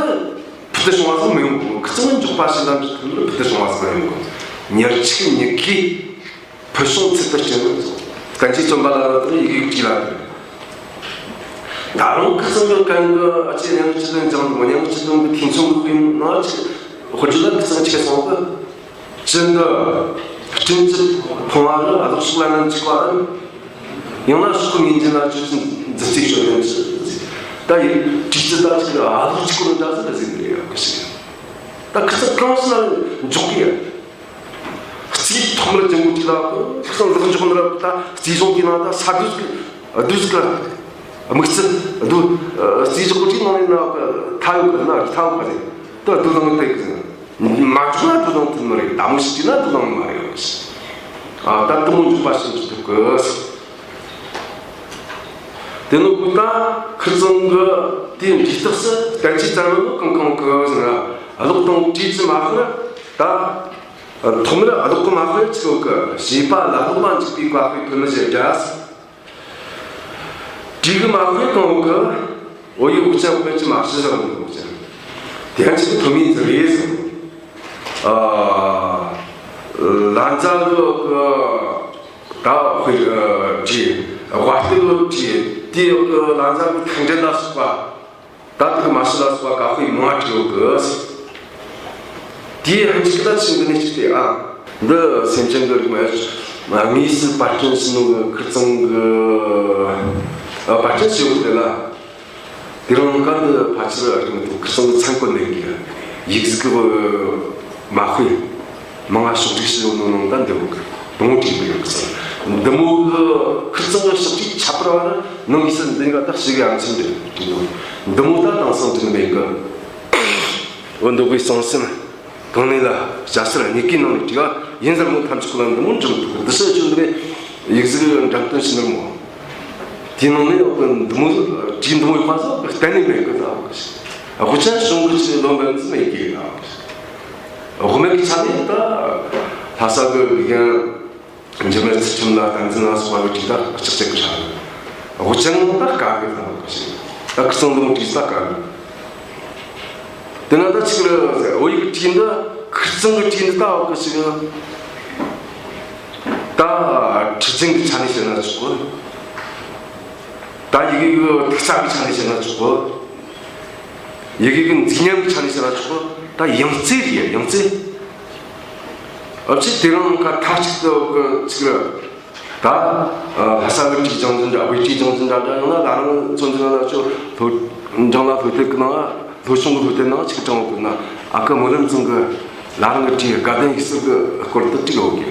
ཕུལ་དུ་བྱུང་བ་ཟིག་མི་ཡོང་གི། ཁི་ཚང་མྱུར་མགྱོགས་པ་ཞིག་ལ་ཕུལ་དུ་བྱུང་བ་ཟིག་མི་ཡོང་གི། མྱུར་འཆུག་མྱུར་གི་ཕུལ་བྱུང་ཚུལ་དུ་སྐྱེ་བ། བསྟན་བཅོས་རྩོམ་པ་ལ་དེ་ཡི་གེ་བྲིས་ལ། ད་རུང་ཁི་ཚང་གི་གན་གི་ཨ་ཅེ་སྙན་ངག་སྤྱི་དོན་སྦྱངས་འདུག། སྙན་ངག་སྤྱི་དོན་གི་དུས་མཚུངས་གི་ཡིན་ན་ཅིག་དཔེར་བརྗོད་ལ་ཁི་ཚང་ཆེ་སོང་གི། ཅི་འདི་སྤྲིན་གྱི་ཕུང་བ་རུ་ཨ་ལོག་ཕྱོགས་ལ་ནན་གཅིག་པའམ། ཡང་ན་ཕྱོགས་ཀྱི་ཉིན་རྒྱུན་ལ་ཆོས་ཅན་འཛིན་རྩིས་ཤོད་ལེན་གྱི། ད་ཡིན་བྲིས་རྩིས་ད་ཅིག་ཨ་ལོག་གཅིག་པུ་འདྲ་ཟིག་ལ་ཟིག་རེད་ཡོད་གི་ཞིག། ད་ཁི་ཚང་གང་ཞིག་ལ་འཇོག་གི་ཡ། རྩིས་ཐོག་མར་ཅན་གོ་དྲིས་ལ་ཁི་ཚང་ལག་འཇོག་ནི་ར། ད་རྩིས་གཞུང་དེ་ན་ད་ས་རྡུལ་ཟིག་རྡུལ་ཟིག་ག་དམིགས་བརྩི་རྡུལ་རྩིས་འཇོག་གོ་དྲིས་ནང་ནས་ན་མཐའ་ཡོད་གི་ན་མཐའ་ཡོད་ག་རེད། ད་རྡུལ་ལང་དེ་གི་ཟིན། མ་འཇོག་ན་རྡུལ་ལང་ཐུབ་མ་རེད། ད་མོ་ཞིག་བྲིས་ན་རྡུལ་ལང་མ་རེད། ཨ་ད་དེ་མོ་འཇོག་པ་ཞིག་འཇོག་ཐུབ་གི། དེ་ནི་གོ་ད་ཁིར་ཚང་གི་དེའི་འབྲས་རྟགས་སུ་བསྟན་བཅོས་བཙལ་ནོ་གང་གང་གི་ཟེར་ན། ཀློག་དང་བྲིས་ཀྱི་མ་དཔེར་ད་ཐོག་མར་ཀློག་གི་མ་དཔེར་ཆི་ཡོད་གི། བྱིས་པ་ལ་ཀློག་ལ་འཇུག་པའི་བཀའ་དཔེ་ཐོན་མི་བཞི་བརྒྱ། བྲིས་གི་མ་དཔེ་གང་ཡོད་གི། འོ་ཡི་དབུ་ཅན་དཔེ་ཅི་མ་ཞི་བཞག་ནི་དབུ་ཅན། དེ་ཡང་ཅིག་ཐོན་མིན་ཟིག་རེད་ཟེར། ཨ་ལ་མཛའ་གི་གི་ད་དཔེ་བྲིས། དབའ་སྟེ་གི་བྲིས། དེ་ཡོད་གི་ལ་མཛའ་གི་ཐེངས་འདྲེན་ལ་སོགས་པ། ད་ལྟ་གི་མ་ཤི་ལ་སོགས་པ་བཀའ་དཔེ་མང་བ་བྲིས་ཡོད་གི། དེའི་ཧན་ཅིག་ད་ཆི་འདི་ནས་ཅིག་སྟེ། ཨ་འདི་སེམས་ཅན་གི་རིགས་མ་ཡོད། དངོས་སུ་པར་སྐྲུན་ཞུ་ནོ་གི་ཁིར་ཚང་གི་ཨ་པར་སྐྲུན་ཞུ་ཡོད་གི་དེ་ལ། དེ་རིང་ག་འདི་ཕལ་ཆེར་རིག་མི་འདུག། ཁིར་ཚང་གི་མཚན་བཀོད་ལེན་གི། ཡིག་གཟུགས་གི་མ་དཔེ་མང་ང་ཕྱོགས་སྒྲིག་ཞུ་ཡོད་ནོ་ནང་ད་འདི་བོ་གི་དེ་མོ་བྲིས་གི་ཡོད་གི། འདི་མོ་གི་ཁིར་ཚང་གི་ཕྱོགས་སྒྲིག་ཁྱད་པར་བ་ནི་ནང་གི་སི་འདི་ག་ད་ཞིག་ཡང་ཚིག་འདི་འདི་མོ་ད་དེང་སང་འདི་མེད་གི། འོ་འདི་གི་གསང་སེམས་གང་ནས་ལ་སྐྱ་སེར་གཉིས་ཀའི་ནང་ནས་བྲིས་པ་ཡིན་ཟེར་མོ་ཐམས་ཅད་ཁོ་ལ་འདི་མོ་འཇོམས་ཐུབ་གི། འདི་ཕྱི་ཆོས་འདི་ཡིག་གཟུགས་འགྲེམས་སྟོན་བྱས་ནི་མོ། དེའི་ནང་ནས་འོ་འདི་མོ་བྲིས་འདི་མོ་ཡོད་པ་ཟོ་གཏན་ནས་མེད་གི། ད་འོ་གི་ཞིག་དབུ་ཅན་གཞུང་གི་ཆེད་ལོན་པ་འདི་མེད་གི། ད་འོ་གི་ཞིག་དབུ་མེད་གི་ཆ་ནས་ད་ལྷ་ས་གི་ཡང་འགྱུར་མེད་ཚུལ་ཁྲིམས་ལ་བསྟན་འཛིན་ལ་སོགས་པ་གི་བྲིས་ད་ལྕགས་ཅན་གི་ཧྲ་གི། དབུ་ཅན་ད་དཀའ་གི། ད་འོ་གི་ཞིག་ད་ཁིར་ཚང་འདི་མོ་བྲིས་ད་དཀའ་གི། དེ་ན་ད་ཅིག་རེད། བོད་ཡིག་བྲིས་འདི་ཁིར་ཚང་གི་བྲིས་འདི་ད་འོ་གི་ཞིག་ད་ཁྲིད་ཅན་གི་ཆ་ནས་བཤད་ན་ཆོག་གི། ད་ཡི་གེ་གི་ཐིག་རྩ་གི་ཆ་ནས་བཤད་ན་ཆོག་གི། ཡི་གེ་གི་མཛེས་ཉམས་གི་ཆ་ནས་བཤད་ན་ཆོག་གི། ད་ཡང་རྩེ་རེད། ཡང་རྩེ། ཨ་ཕྱི་དེ་རིང་ཁ་མཐའ་གཅིག་ཏུ་གི་ཅིག་རེད། ད་ལྷ་ས་གི་བྲིས་སྦྱང་འཛིན་འདྲ། བོད་བྲིས་སྦྱང་འཛིན་འདྲ་འདྲ། ཡང་ན་ལ་རང་ཚོ་འཛིན་ན་ཆོ་ལྷོ་འབྲིང་ལ་ལྷོ་གཏེར་གི་ནང་ལྷོ་ཆུང་གི་ལྷོ་གཏེར་ནང་ཅིག་དྲངས་ཡོད་གི་ན། ཨ་ཁུ་སྨོན་ལམ་ཚང་གི་ལ་རང་གི་བྲིས་དགའ་ལྡན་ཡིག་གསར་གི་སྐོར་དུ་བྲིས་ཡོད་གི།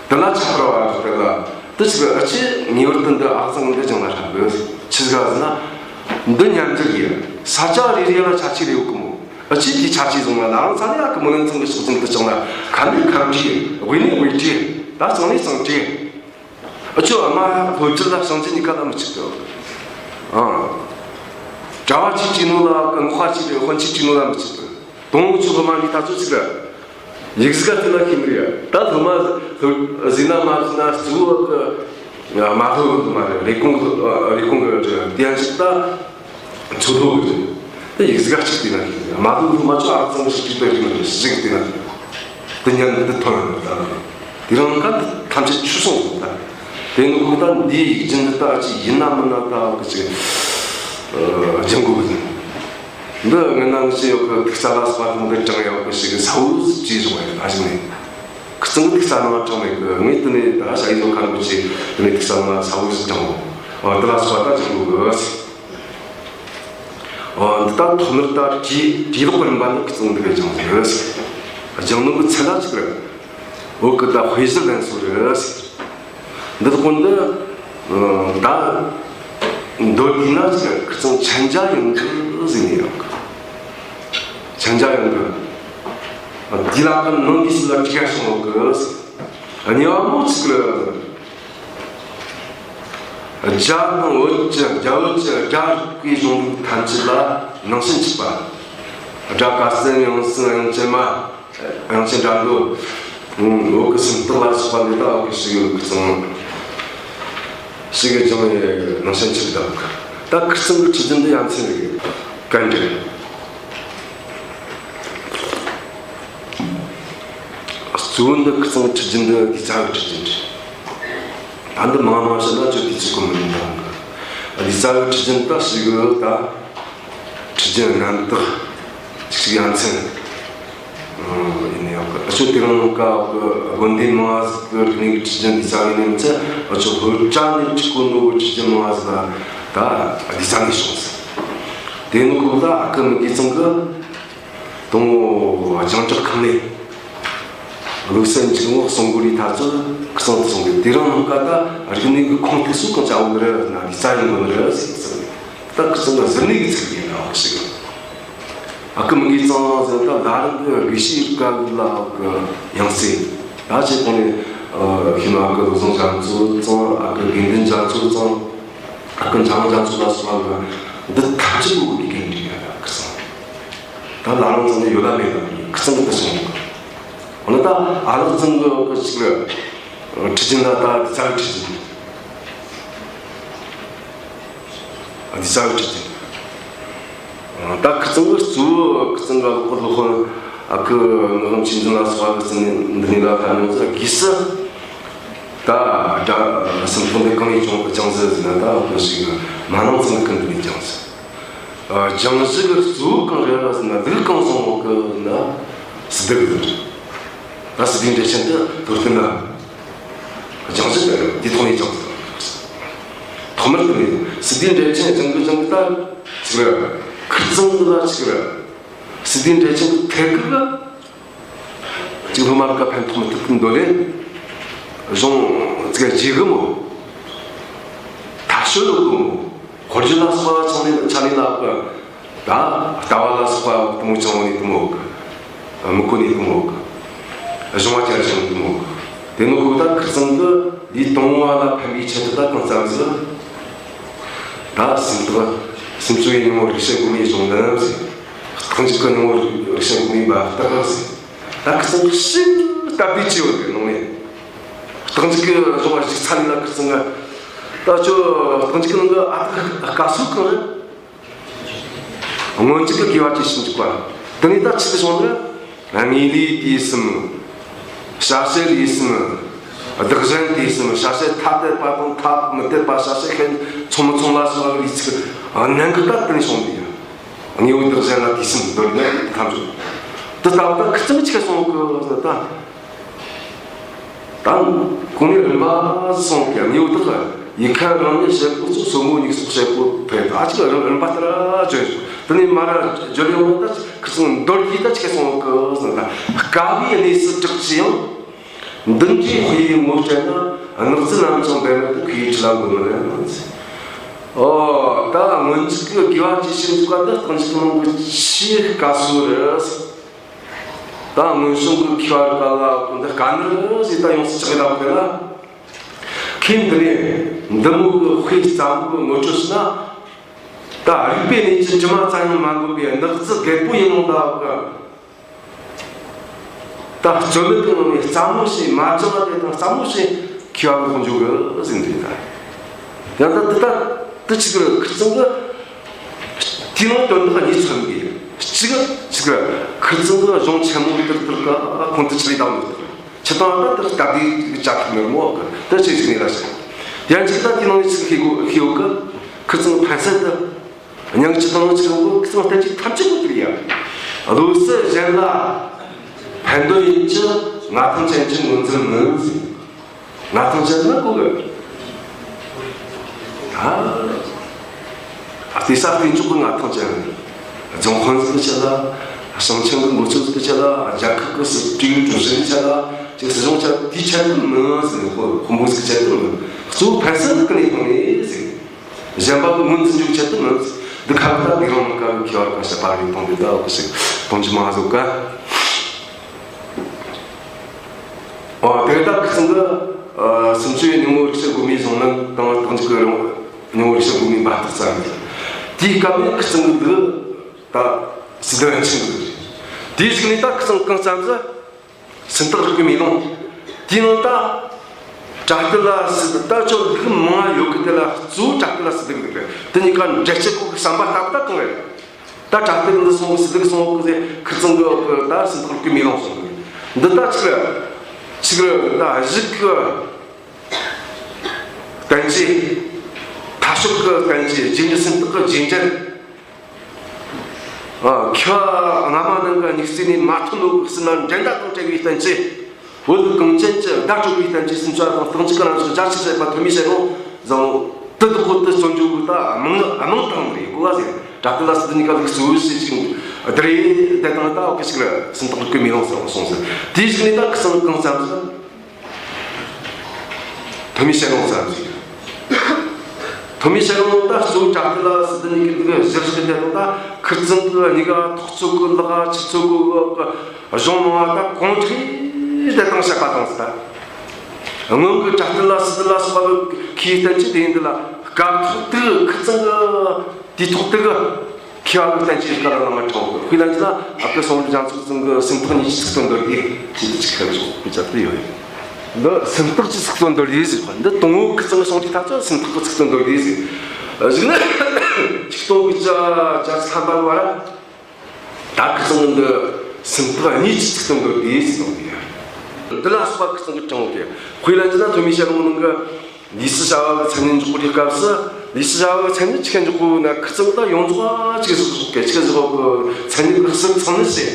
དེ་ལ་ཁྱད་པར་བ་རེད། དེ་ལ་དེ་ཅིག་ཨ་ཅེ་ངེས་པར་དུ་འདི་ཨ་ཚང་འདི་སྦྱང་ན་ཧྲ་གི། ཆི་ཟིག་ག་ཟེར་ན་འདི་ཉམས་འགྱུར་ཡིན། ས་ཆ་རེ་རེ་ལ་ཁྱད་ཆོས་རེ་ཡོད་གི་མོ། ཨ་ཅེ་དེའི་ཁྱད་ཆོས་བཟུང་ན་ལ་རང་ས་ནས་ཨ་ཁུ་སྨོན་ལམ་ཚང་གི་ཕྱག་རྫུན་དུ་བྱུང་ན། ཁ་ནས་ཁ་བྲིས། དབུས་ནས་དབུས་བྲིས། ད་གཙང་ནས་གཙང་བྲིས། ཨ་ཆོ་ཨ་མ་ལྷོ་བྲིས་ལ་བྱང་ཆུབ་གཉིས་ཀ་ལ་མི་གཅིག་གི། ཨ་གྲྭ་བ་གཅིག་བྲིས་ནོ་ལ་གི་འགོག་པ་གཅིག་རེད། དཔོན་གཅིག་བྲིས་ནོ་ལ་མི་གཅིག་གི། དོན་ཆོ་གི་མ་ནི་ད་ཚོ་གཅིག་རེད། ཡིག་གཟུགས་ག་དེ་ལ་ཤེས་མི་རེད། ད་སློབ་མ་ཟིན་ན་མ་ཟིན་ན་གཙོ་བོ་གི་མ་ལྷོ་གི་མ་རེད། རེབ་གོང་གི་རེབ་གོང་གི་དེ་ཡང་ཞིག་ད། ཚོ་ཐོག་གི་རེད། དེ་ཡིག་གཟུགས་གཅིག་དེ་ན་ཤེས་ཡ། མ་དུ་དུ་མ་ཆོ་ཨ་ཙང་ཞིག་གཅིག་པའི་རིགས་ནི་ཞིག་དེ་ན་དེ་ཉན་དེ་ཐོན་ཡོང་ད། དེ་རིང་ཀ་ཐམས་ཅད་ཆུད་སོང་ད། དེ་ནི་ཁོ་ད་འདི་ཡིག་རྒྱུན་འདི་ད་ཅི་ཡིན་ན་མིན་ན་ད་གི་ཅིག་སྦྱང་དགོས་གི། འདི་ངན་ན་ངི་ཅི་ཡོད་གི། ཐིག་རྩ་ལ་སོགས་པ་དང་འདི་དྲངས་ཡོད་གི་ཞིག་གི་ས་བོ་ཅི་བྱུང་བ་ཡིན་ད་ཞིག་ནས། ཁི་ཚང་གི་ཐིག་རྩ་ནང་དྲངས་མེད་གི། ངས་དེ་ནས་ད་ཞ་ཡི་བཟོ་ཁང་གི་ཅི་དེ་ནས་ཐིག་རྩ་ནང་ས་བོ་ཞིག་དྲངས། འོ་དེ་ལ་སོགས་པ་ད་སྦྱང་དགོས་གི། འོ་འདི་ལྟར་ཐོག་མར་ད་བྲིས་བྲིས་ལོག་གི་རིམ་པ་ནི་ཁི་ཚང་འདི་གའི་སྦྱང་ཟིག་རེད། སྦྱང་ནོ་གི་ཚད་ལ་ཅིག་རེད། འོ་གི་ད་དཔེ་གཞིར་ལེན་སྲོལ་རེད། འདི་དག་འདི་ད་མདོར་བསྡུས་ན་ཅིག་རེད། ཁི་ཚང་མཁྱེན་རྒྱ་ཡངས་གི་ཟིག་ནས་ཡོང་གི། མཁྱེན་རྒྱ་ཡངས་གི། དེ་ལ་ཀུན་ནང་གི་སྲིད་ལ་དྲི་ག་སོང་ཡོད་གི། གཉིས་པ་མོ་ཅིག་རེད། རྒྱ་དང་བོད་ཀྱི། རྒྱ་བོད་ཀྱི་སྒྲ་རིག་པའི་གཞུང་ལུགས་ཐམས་ཅད་ལ་ནང་ཞེན་གཅིག་པ། སྒྲ་ག་སེ་དབྱངས་སེ་དབྱངས་ཅན་མ། དབྱངས་ཅན་སྒྲ་མདོ། འོ་གི་སུམ་རྟགས་ལ་སོགས་པ་འདི་ད་འོ་གི་ཞིག་གི་ཚང་ཞིག་གི་ཅང་ནང་ཞེན་གཅིག་དང་། ད་ཁིར་ཚང་གི་ཁྲིད་རྒྱུན་འདི་ཡ་མཚན་རེད། གན་འདྲ། གཙོ་བོ་འདི་ཁིར་ཚང་གི་ཁྲིད་རྒྱུན་འདི་ལི་ཙཱ་གི་ཁྲིད་རྒྱུན་རེད། ད་འདི་མང་མང་བཤད་ན་ཅོ་དུས་ཚོད་གོ་མི་ལོན་ད། ལི་ཙཱ་གི་ཁྲིད་རྒྱུན་ད་ཞིག་གི་ད་ཁྲིད་རྒྱུན་རྣམ་དག་ཅིག་ཡ་མཚན། ཨ། ཡིན་ནའང་ཨ་ཅོ་དེ་རིང་ཀ་གི་དགོན་སྡེ་མང་ཟིག་གི་རིག་གནས་ཀྱི་ཁྲིད་རྒྱུན་ལི་ཙཱ་ཡིན་ནམ་ཚེ། ཨ་ཅོ་ལྷོ་བྲག་ནས་ཆི་གོ་ནོ་གི་ཁྲིད་རྒྱུན་མང་ཟིག་ལ་ད་ལི་ཙཱ་ནས་བྱུང་ཟིག། དེ་ནི་ཁོ་ད་ཨ་ཁུ་མི་དགེ་ཚང་གི་དང་པོ་རྒྱང་སྐྱོག་ཁང་ནས་བློ་གསལ་འཇུག་ངོགས་གསུང་སྒོ་རའི་ཐ་ཚོ་ཁིར་ཚང་དུ་སོང་གི། དེ་རིང་ནངས་ཀ་ད་རིག་གནས་ཀྱི་ཁུངས་ཐེག་སུ་གང་ཅི་ཡོད་ནི་རེད་ན་ལི་ཙཱ་ཡིན་དགོས་ནི་རེད་ཟེར་ཟེར། ད་ཁིར་ཚང་གི་གཟུར་གནས་ཀྱི་ཚིག་ཡིན་ནའང་ཞིག། ཨ་ཁུ་མི་དགེ་ཚང་ཟེར་ད་ལ་རང་གི་དགེ་བཤེས་ཀ་ལ་གི་ཡང་སྲིད། ད་ཅི་གོང་ནས་ཨ་ཤེས་ན་ཨ་ཁུ་བློ་བཟང་རྒྱ་མཚོ་ཚང་། ཨ་ཁུ་དགེ་འདུན་རྒྱ་མཚོ་ཚང་། ཨ་ཁུ་འཇམ་དབྱངས་རྒྱ་མཚོ་ལ་སོགས་པ་གི་འདི་ཐམས་ཅད་པོ་གི་དགེ་འདུན་ཡ་ཁིར་ཚང་། ད་ལ་རང་ཚང་ནས་ཡོད་ལ་མེད་ལ་མི་ཁིར་ཚང་གི་དུ་སོང་། འོ་ན་ད་ཨ་ལགས་ཚང་གི་གི་ཅིག་རེད། ཁྲིད་རྒྱུན་ལ་ད་ལི་ཙཱ་གི་ཁྲིད་རྒྱུན། ལི་ཙཱ་གི་ཁྲིད་རྒྱུན། ད་ཁིར་ཚང་གི་གཙོ་བོ་ཁིར་ཚང་གི་ལོ་ཁོ་ལོ་ཁོ་ཨ་ཁུ་ངག་དབང་ཆོས་འཛིན་ལ་སོགས་པ་གི་ཚང་ནས་འདི་ནས་ལ་ཁ་ནོ་ཟེར་གིས་སུ། ད་སྒྲ་སུམ་རྟགས་འདི་གང་ནས་བྱུང་ཀྱང་ཟེར་ཟེར་ན་ད་ཁོ་ཞིག་མ་ནང་ཚང་གི་འདི་ནས་ཀྱང་ཟེར། ཨ། སྦྱང་གཞི་གི་གཙོ་བོ་གང་རེད་ཟེར་ན་ལུགས་གང་སོང་གི་ན་སི་ཏུ་གི་ལུགས། ད་སི་ཏུའི་འགྲེལ་ཆེན་དེ་མདོར་བསྟན་ན། སྦྱང་གཞི་དེ་དེ་ཐོག་ནས་སྦྱངས་ཟེར། ཐོག་མར་དེ་ནས་སི་ཏུའི་འགྲེལ་ཆེན་སྦྱང་གི་སྦྱང་གི་ད་ཅིག་རེད། ཁིར་ཚང་གི་ལ་ཅིག་རེད། སི་ཏུའི་འགྲེལ་ཆེན་གི་ཐད་ཀར་གཅིག་སློབ་མ་ལ་ཕན་ཐོགས་མི་ཐུབ་ཀི་འདོད་ལེ། གཞུང་ཚིག་རྗེས་གི་མོ། ཐ་ཤོད་ལོ་གི་མོ། ཧོར་རྒྱུད་ལ་སོགས་པ་ཚང་ནས་ཆ་ནས་ལ་གི། ད་ལྟ་བ་ལ་སོགས་པ་དེ་མོ་ཅང་ནས་དེ་མོ་གི། མི་གོ་ནས་དེ་མོ་གི། གཞུང་བ་ཅར་ཅང་དེ་མོ་གི། དེ་ནི་ཁོ་ད་ཁིར་ཚང་གི་ལུས་དང་བ་ལ་ཕན་པའི་ཆེད་དུ་ད་གང་བརྩམས་ཟིག། ད་སུམ་རྟགས་སུམ་ཅུ་པའི་སྙིང་པོ་རིགས་བཤད་སྒོམ་པའི་གཞུང་ལམ་ཟེར། རྟགས་འཇུག་གི་སྙིང་པོ་རིགས་བཤད་སྒོམ་པའི་འབབ་རྟགས་ཟེར། ད་ཁིར་ཚང་ཞིབ་ལྟ་བུའི་ཆེ་བ་གི་ནང་ནས། རྟགས་འཇུག་གི་གཞུང་བ་ཞིག་ཚ་ལས་ལ་ཁིར་ཚང་ང་། ད་ཅོ་རྟགས་འཇུག་གི་ནང་གི་ཨ་ཐུར་དཀའ་སོ་གང་རེད། སྔོན་འཇུག་གི་དགེ་བ་ཇི་བཞིན་འཇུག་པ། དེ་ནས་ད་ཆི་ཟིག་བྱུང་ན། དངོས་ལུས་དུས་གསུམ། བྱ་བྱེད་ལུས་གསུམ། བདག་གཞན་དུས་གསུམ། བྱ་བྱེད་ཐ་དད་པ་དང་ཐ་མི་དད་པ། བྱ་བྱེད་ཤེས་ཚོང་མི་ཚོང་ལ་སོགས་པ་ལུས་ཚིག་གནད་འགག་ད་དེ་ནས་བྱུང་འདུག་ཡ། དངོས་པོ་བདག་གཞན་ལ་དུས་གསུམ་འདོད་ནས་ཐམས་ཅད། དེ་ལྟ་བུ་ད་ཁིར་ཚང་ཆི་ག་སོང་གི་ཟེར་ན་ད། ད་གོང་ནས་རིམ་པ་སོང་གི་དངོས་པོ་དག་ཡིན་ཁ་རང་ཉིད་བྱེད་པོ་ཚོ་སོ་མོ་ཉིད་སོགས་བྱེད་པོ་ཕེ་ད་ཅིག་རིམ་རིམ་པ་ལྟར་བརྗོད། དེ་ནས་མར་བརྗོད་ཡོང་ན་ད་ཁིར་ཚང་མདོར་བསྡུས་ད་ཆི་ག་སོང་གི་ཟེར་ན། དཀའ་བའི་གནས་སུ་གྲགས་ཀྱི་ཡང་། འདུ་འབྲལ་དཔེ་ཡི་ངོ་སྤྲད་ན། སྣག་རྫི་རྣམས་ཀྱང་འབད་མེད་དུ། ཁོ་ཡི་ཁྲི་ལ་འགོད་མི་ནུས། ཨོ། ད་སྔོན་འཇུག་གི་དགེ་བ་ཇི་བཞིན་འཇུག་པ་འདི་རྟགས་འཇུག་གི་ནང་གི་ཆེས་དཀའ་སོ་རེད། ད་སྔོན་བྱུང་གི་མཁས་པ་རིགས་ལ་འདི་དཀའ་ནི་རེད་ཟེར་ད་ཡོངས་སུ་གྲགས་ཡོད་པ་ལ། ཁོས་འདི་ནས་འདི་མོ་གི་དཔེ་རྩ་མོ་གི་ངོ་སྤྲོད་ཟེར་ན། ད་རིག་པའི་གནས་ཀྱི་དྲི་མ་རྩ་ཡང་མ་འགོས་པའི་སྣག་རྫི་རྒད་པོ་ཡིན་ནོ་ད་གི། ད་རྩོད་མེད་ཀྱི་ངང་ནས་རྩ་མོ་ཞིག་མ་སྦྱངས་པ་དེ་དང་རྩ་མོ་ཞིག་མཁས་པ་གི་དཔུང་འཇུག་གི་ཟེར་འདུག་ད། ཡང་ད་འདི་ད་འདི་ཆི་གི་ཁིར་ཚང་གི་དེའི་ནང་དོན་དག་གཉིས་ཚང་གི། གཅིག་གཅིག་ཁིར་ཚང་གི་གཞུང་ཆེན་མོ་དེར་དེར་ག་ཁོང་དུ་ཆི་ལས་བཏང་མི་ཐུབ། ཆི་དང་ད་དེར་སྟབས་བདེ་གི་ཅག་མེར་མོ་གི་དེ་ཆི་ཞིག་ནས་ལ་ཞིག། ཡང་གཅིག་ད་དེའི་ནང་ནས་ཆི་ཤེས་དགོས་ཤེས་ཡོད་གི། ཁིར་ཚང་ཕན་སེམས་དེ། སྙིང་རྗེ་དང་ཆེན་པོ་ཁིར་ཚང་བསྟན་བཅོས་ཐམས་ཅད་པོ་དེ་ཡ། བློ་གསལ་གཞན་ལ་ཕན་འདོད་ཡིན་གྱི། མངའ་ཐང་ཅན་གྱི་ངོས་འཛིན་མིན་ཟེར། མངའ་ཐང་ཅན་ན་གོ་གི། ཨ། ཨ་དེ་ས་དེ་འཇོག་གི་མངའ་ཐང་ཅན། རྫོང་དཔོན་ཟིག་གི་ཆེད་ལ། ཞིང་ཆེན་གི་འགོ་ཁྲིད་ཟིག་གི་ཆེད་ལ། རྒྱལ་ཁབ་གི་སྲིད་གྲོས་ཀྲུའུ་ཞི་གི་ཆེད་ལ། ཅིག་སྲིད་གཞུང་ཆེད་དེའི་ཆེད་དུ་མིན་ཟེར། དཔོན་དཔོན་པོ་ཟིག་གི་ཆེད་དུ་མིན། གཙོ་བོ་ཕན་སེམས་ཀྱི་གནས་སྟངས་ནས་ཟེར། གཞན་པ་གི་ངོས་འཛིན་རྒྱུ་ཆེད་དུ་མིན། འདི་ཁ་ཐག་དེ་རང་ནང་ཀ་གི་མཁས་པ་རིགས་ཀ་བཤད་པ་རེད། དང་དེ་ད་འོ་ཞིག་གཏོང་རྒྱུ་མ་བཟོ་ཀ། ཨོ་དེ་ད་ཁིར་ཚང་གི་ཨ་སུམ་ཅུ་པའི་སྙིང་པོ་རིགས་བཤད་སྒོམ་པའི་གཞུང་ལམ་དང་རྟགས་འཇུག་གི་རང་སྙིང་པོ་རིགས་བཤད་སྒོམ་པའི་འབབ་རྟགས་ཙམ་རེད། དེའི་སྐབས་ནས་ཁིར་ཚང་གི་འདི་ད་སི་ཏུ་ཡན་ཆད་འདུག། དེའི་གཞུག་ནས་ད་ཁིར་ཚང་གང་བརྩམས་ཟེར། སུམ་རྟགས་རིགས་པའི་མེ་ལོང་། དེའི་ནང་ད་ བྲ་ཏི་ལ་སི་ཏི་ད་ཁྱོད་ལུགས་མང་ཡོད་གི། དེ་ལ་གཙོ་བོ་བྲ་ཏི་ལ་སི་ཏི་གི་ལུགས་རེད། དེ་གཉིས་ཀ་འབྲེལ་བྱེད་གོ་གི་བསམ་པ་ལྟ་བུ་ད་གང་རེད། ད་བྲ་ཏི་འདི་སོང་གི་སི་ཏི་གི་སོང་གི་ཟེར། ཁིར་ཚང་གི་ད་སེམས་ཐག་གི་མེ་ལོང་སོང་གི། འདི་ད་ཆི་རེད། ཆི་རེད། ད་གཞི་གི་བསྟན་བཅོས། མཐའ་མཇུག་གི་བསྟན་བཅོས། རྗེས་འཇུག་སེམས་ཐག་གི་རྗེས་འབྲེལ། ཨ། ཁྱོད་སྔ་མ་ནང་གི་སྨྱུག་རྩེ་ནས་མ་ཐོན་ནོ་གི་ཟེར་ན། འགྲན་ཟླ་དང་བྲལ་བའི་བསྟན་བཅོས། བོད་གངས་ཅན་གྱི་བརྡ་སྤྲོད་པའི་བསྟན་བཅོས་སུམ་ཅུ་པ་དང་། རྟགས་འཇུག་གི་རང་བཞིན་རྒྱ་ཆེར་བཤད་པ། ཐོན་མིའི་ཞལ་ལུང་བཟང་བོ། དེ་དག་པོ་དེ་རྩོམ་འཇུག་གི་ད་རྨང་རྨང་དང་རེད་གོ་བ་ཟེར། བྲ་ཏི་ལ་སི་ཏི་གཉིས་ཀ་ལུགས་གཙོ་བོ་ཟེར་ཅིག་བསྡུར་རེ་བསྡད་དང་། ད་འོ་གི་ཞིག་རེད། སེམས་ཐག་གི་མེ་ལོང་ཟེར་བ་སོང་ཟེར། དེའི་གཞུག་ནས་ད་ཁིར་ཚང་གང་བརྩམས་ཟེར། ཐོན་མིའི་ཞལ་ལུང་བརྩམས་ཟིག། ཐོན་མིའི་ཞལ་ལུང་ད་གཙོ་བོ་བྲ་ཏི་ལ་སི་ཏི་གཉིས་ཀྱི་འདུག་གཞིར་བཞག་གི་དེ་དང་། ད་ཁིར་ཚང་གི་གཉིས་ཀ་ཐོག་ཚོད་གི་ལག་ཆུ་ཚོད་གི་གཞུང་མང་བ་ད་གོང་དྲགས་དེ་དང་བཤད་པ་དང་ཟེར། ད་སྔོན་གི་བྲ་ཏི་ལ་སི་ཏི་ལ་སོགས་པ་གི་ཁིའི་བསྟན་བཅོས་དེ་ཡིན། འདི་ལ་སྐབས་ཐོག་ཏུ་ཁིར་ཚང་གི་དུས་ཐོག་ཏུ་གི་མཁས་པ་གི་བསྟན་བཅོས་ཀ་ལ་ལ་མ་དྲངས་གི། དཔེ་ལ་འཇོག་ན་ཨ་ཁུ་སོང་རི་རྒྱ་མཚོ་ཚང་གི་སེམས་ཐག་ཉིད་ཀྱི་ཚིག་དོན་མདོར་བསྡུས་ཅེས་ཅིག་ཁ་བྱུང་། དཔེ་ཆ་དེ་ཡོད་རེད། འདི་སེམས་ཐག་གི་ཚིག་དོན་མདོར་བསྡུས་ཟེར་བ། འདི་དང་པོ་ཁིར་ཚང་གི་སོང་རི་ཐག་ཆོད་སེམས་ཐག་གི་ཚིག་དོན་མདོར་བསྡུས་ཟེར། གཞུག་ནས་ཆིག་སྟོང་དགུ་བརྒྱ་བརྒྱད་ཅུ་ཐམ་པ་བར་ད་ཁིར་ཚང་གི་འདི་སེམས་ཐག་གཉིས་ཀྱི་ཚིག་དོན་མདོར་བསྡུས་ཟེར་གསུངས་ཏེ། འདི་ལ་སོགས་པ་ཁིར་ཚང་གི་དྲངས་ཏེ། དཔེ་ལ་འཇོག་ན་ཐོན་མིའི་ཞལ་ལུང་ནང་གི་ལུས་སྲོག་བྱ་བ་གི་མཚན་ཉིད་འཇོག་པའི་སྐབས་སུ། ལུས་སྲོག་བྱ་བ་གི་མཚན་ཉིད་ཆི་ག་འཇོག་གོ་ན། ཁིར་ཚང་ད་ཡོངས་རྫོགས་ཆི་ག་ཟིག་གོ་གི། ཆི་ག་ཟིག་གོ་གི། མཚན་ཉིད་གི་ཟུར་ཚང་ནི་ཟེར།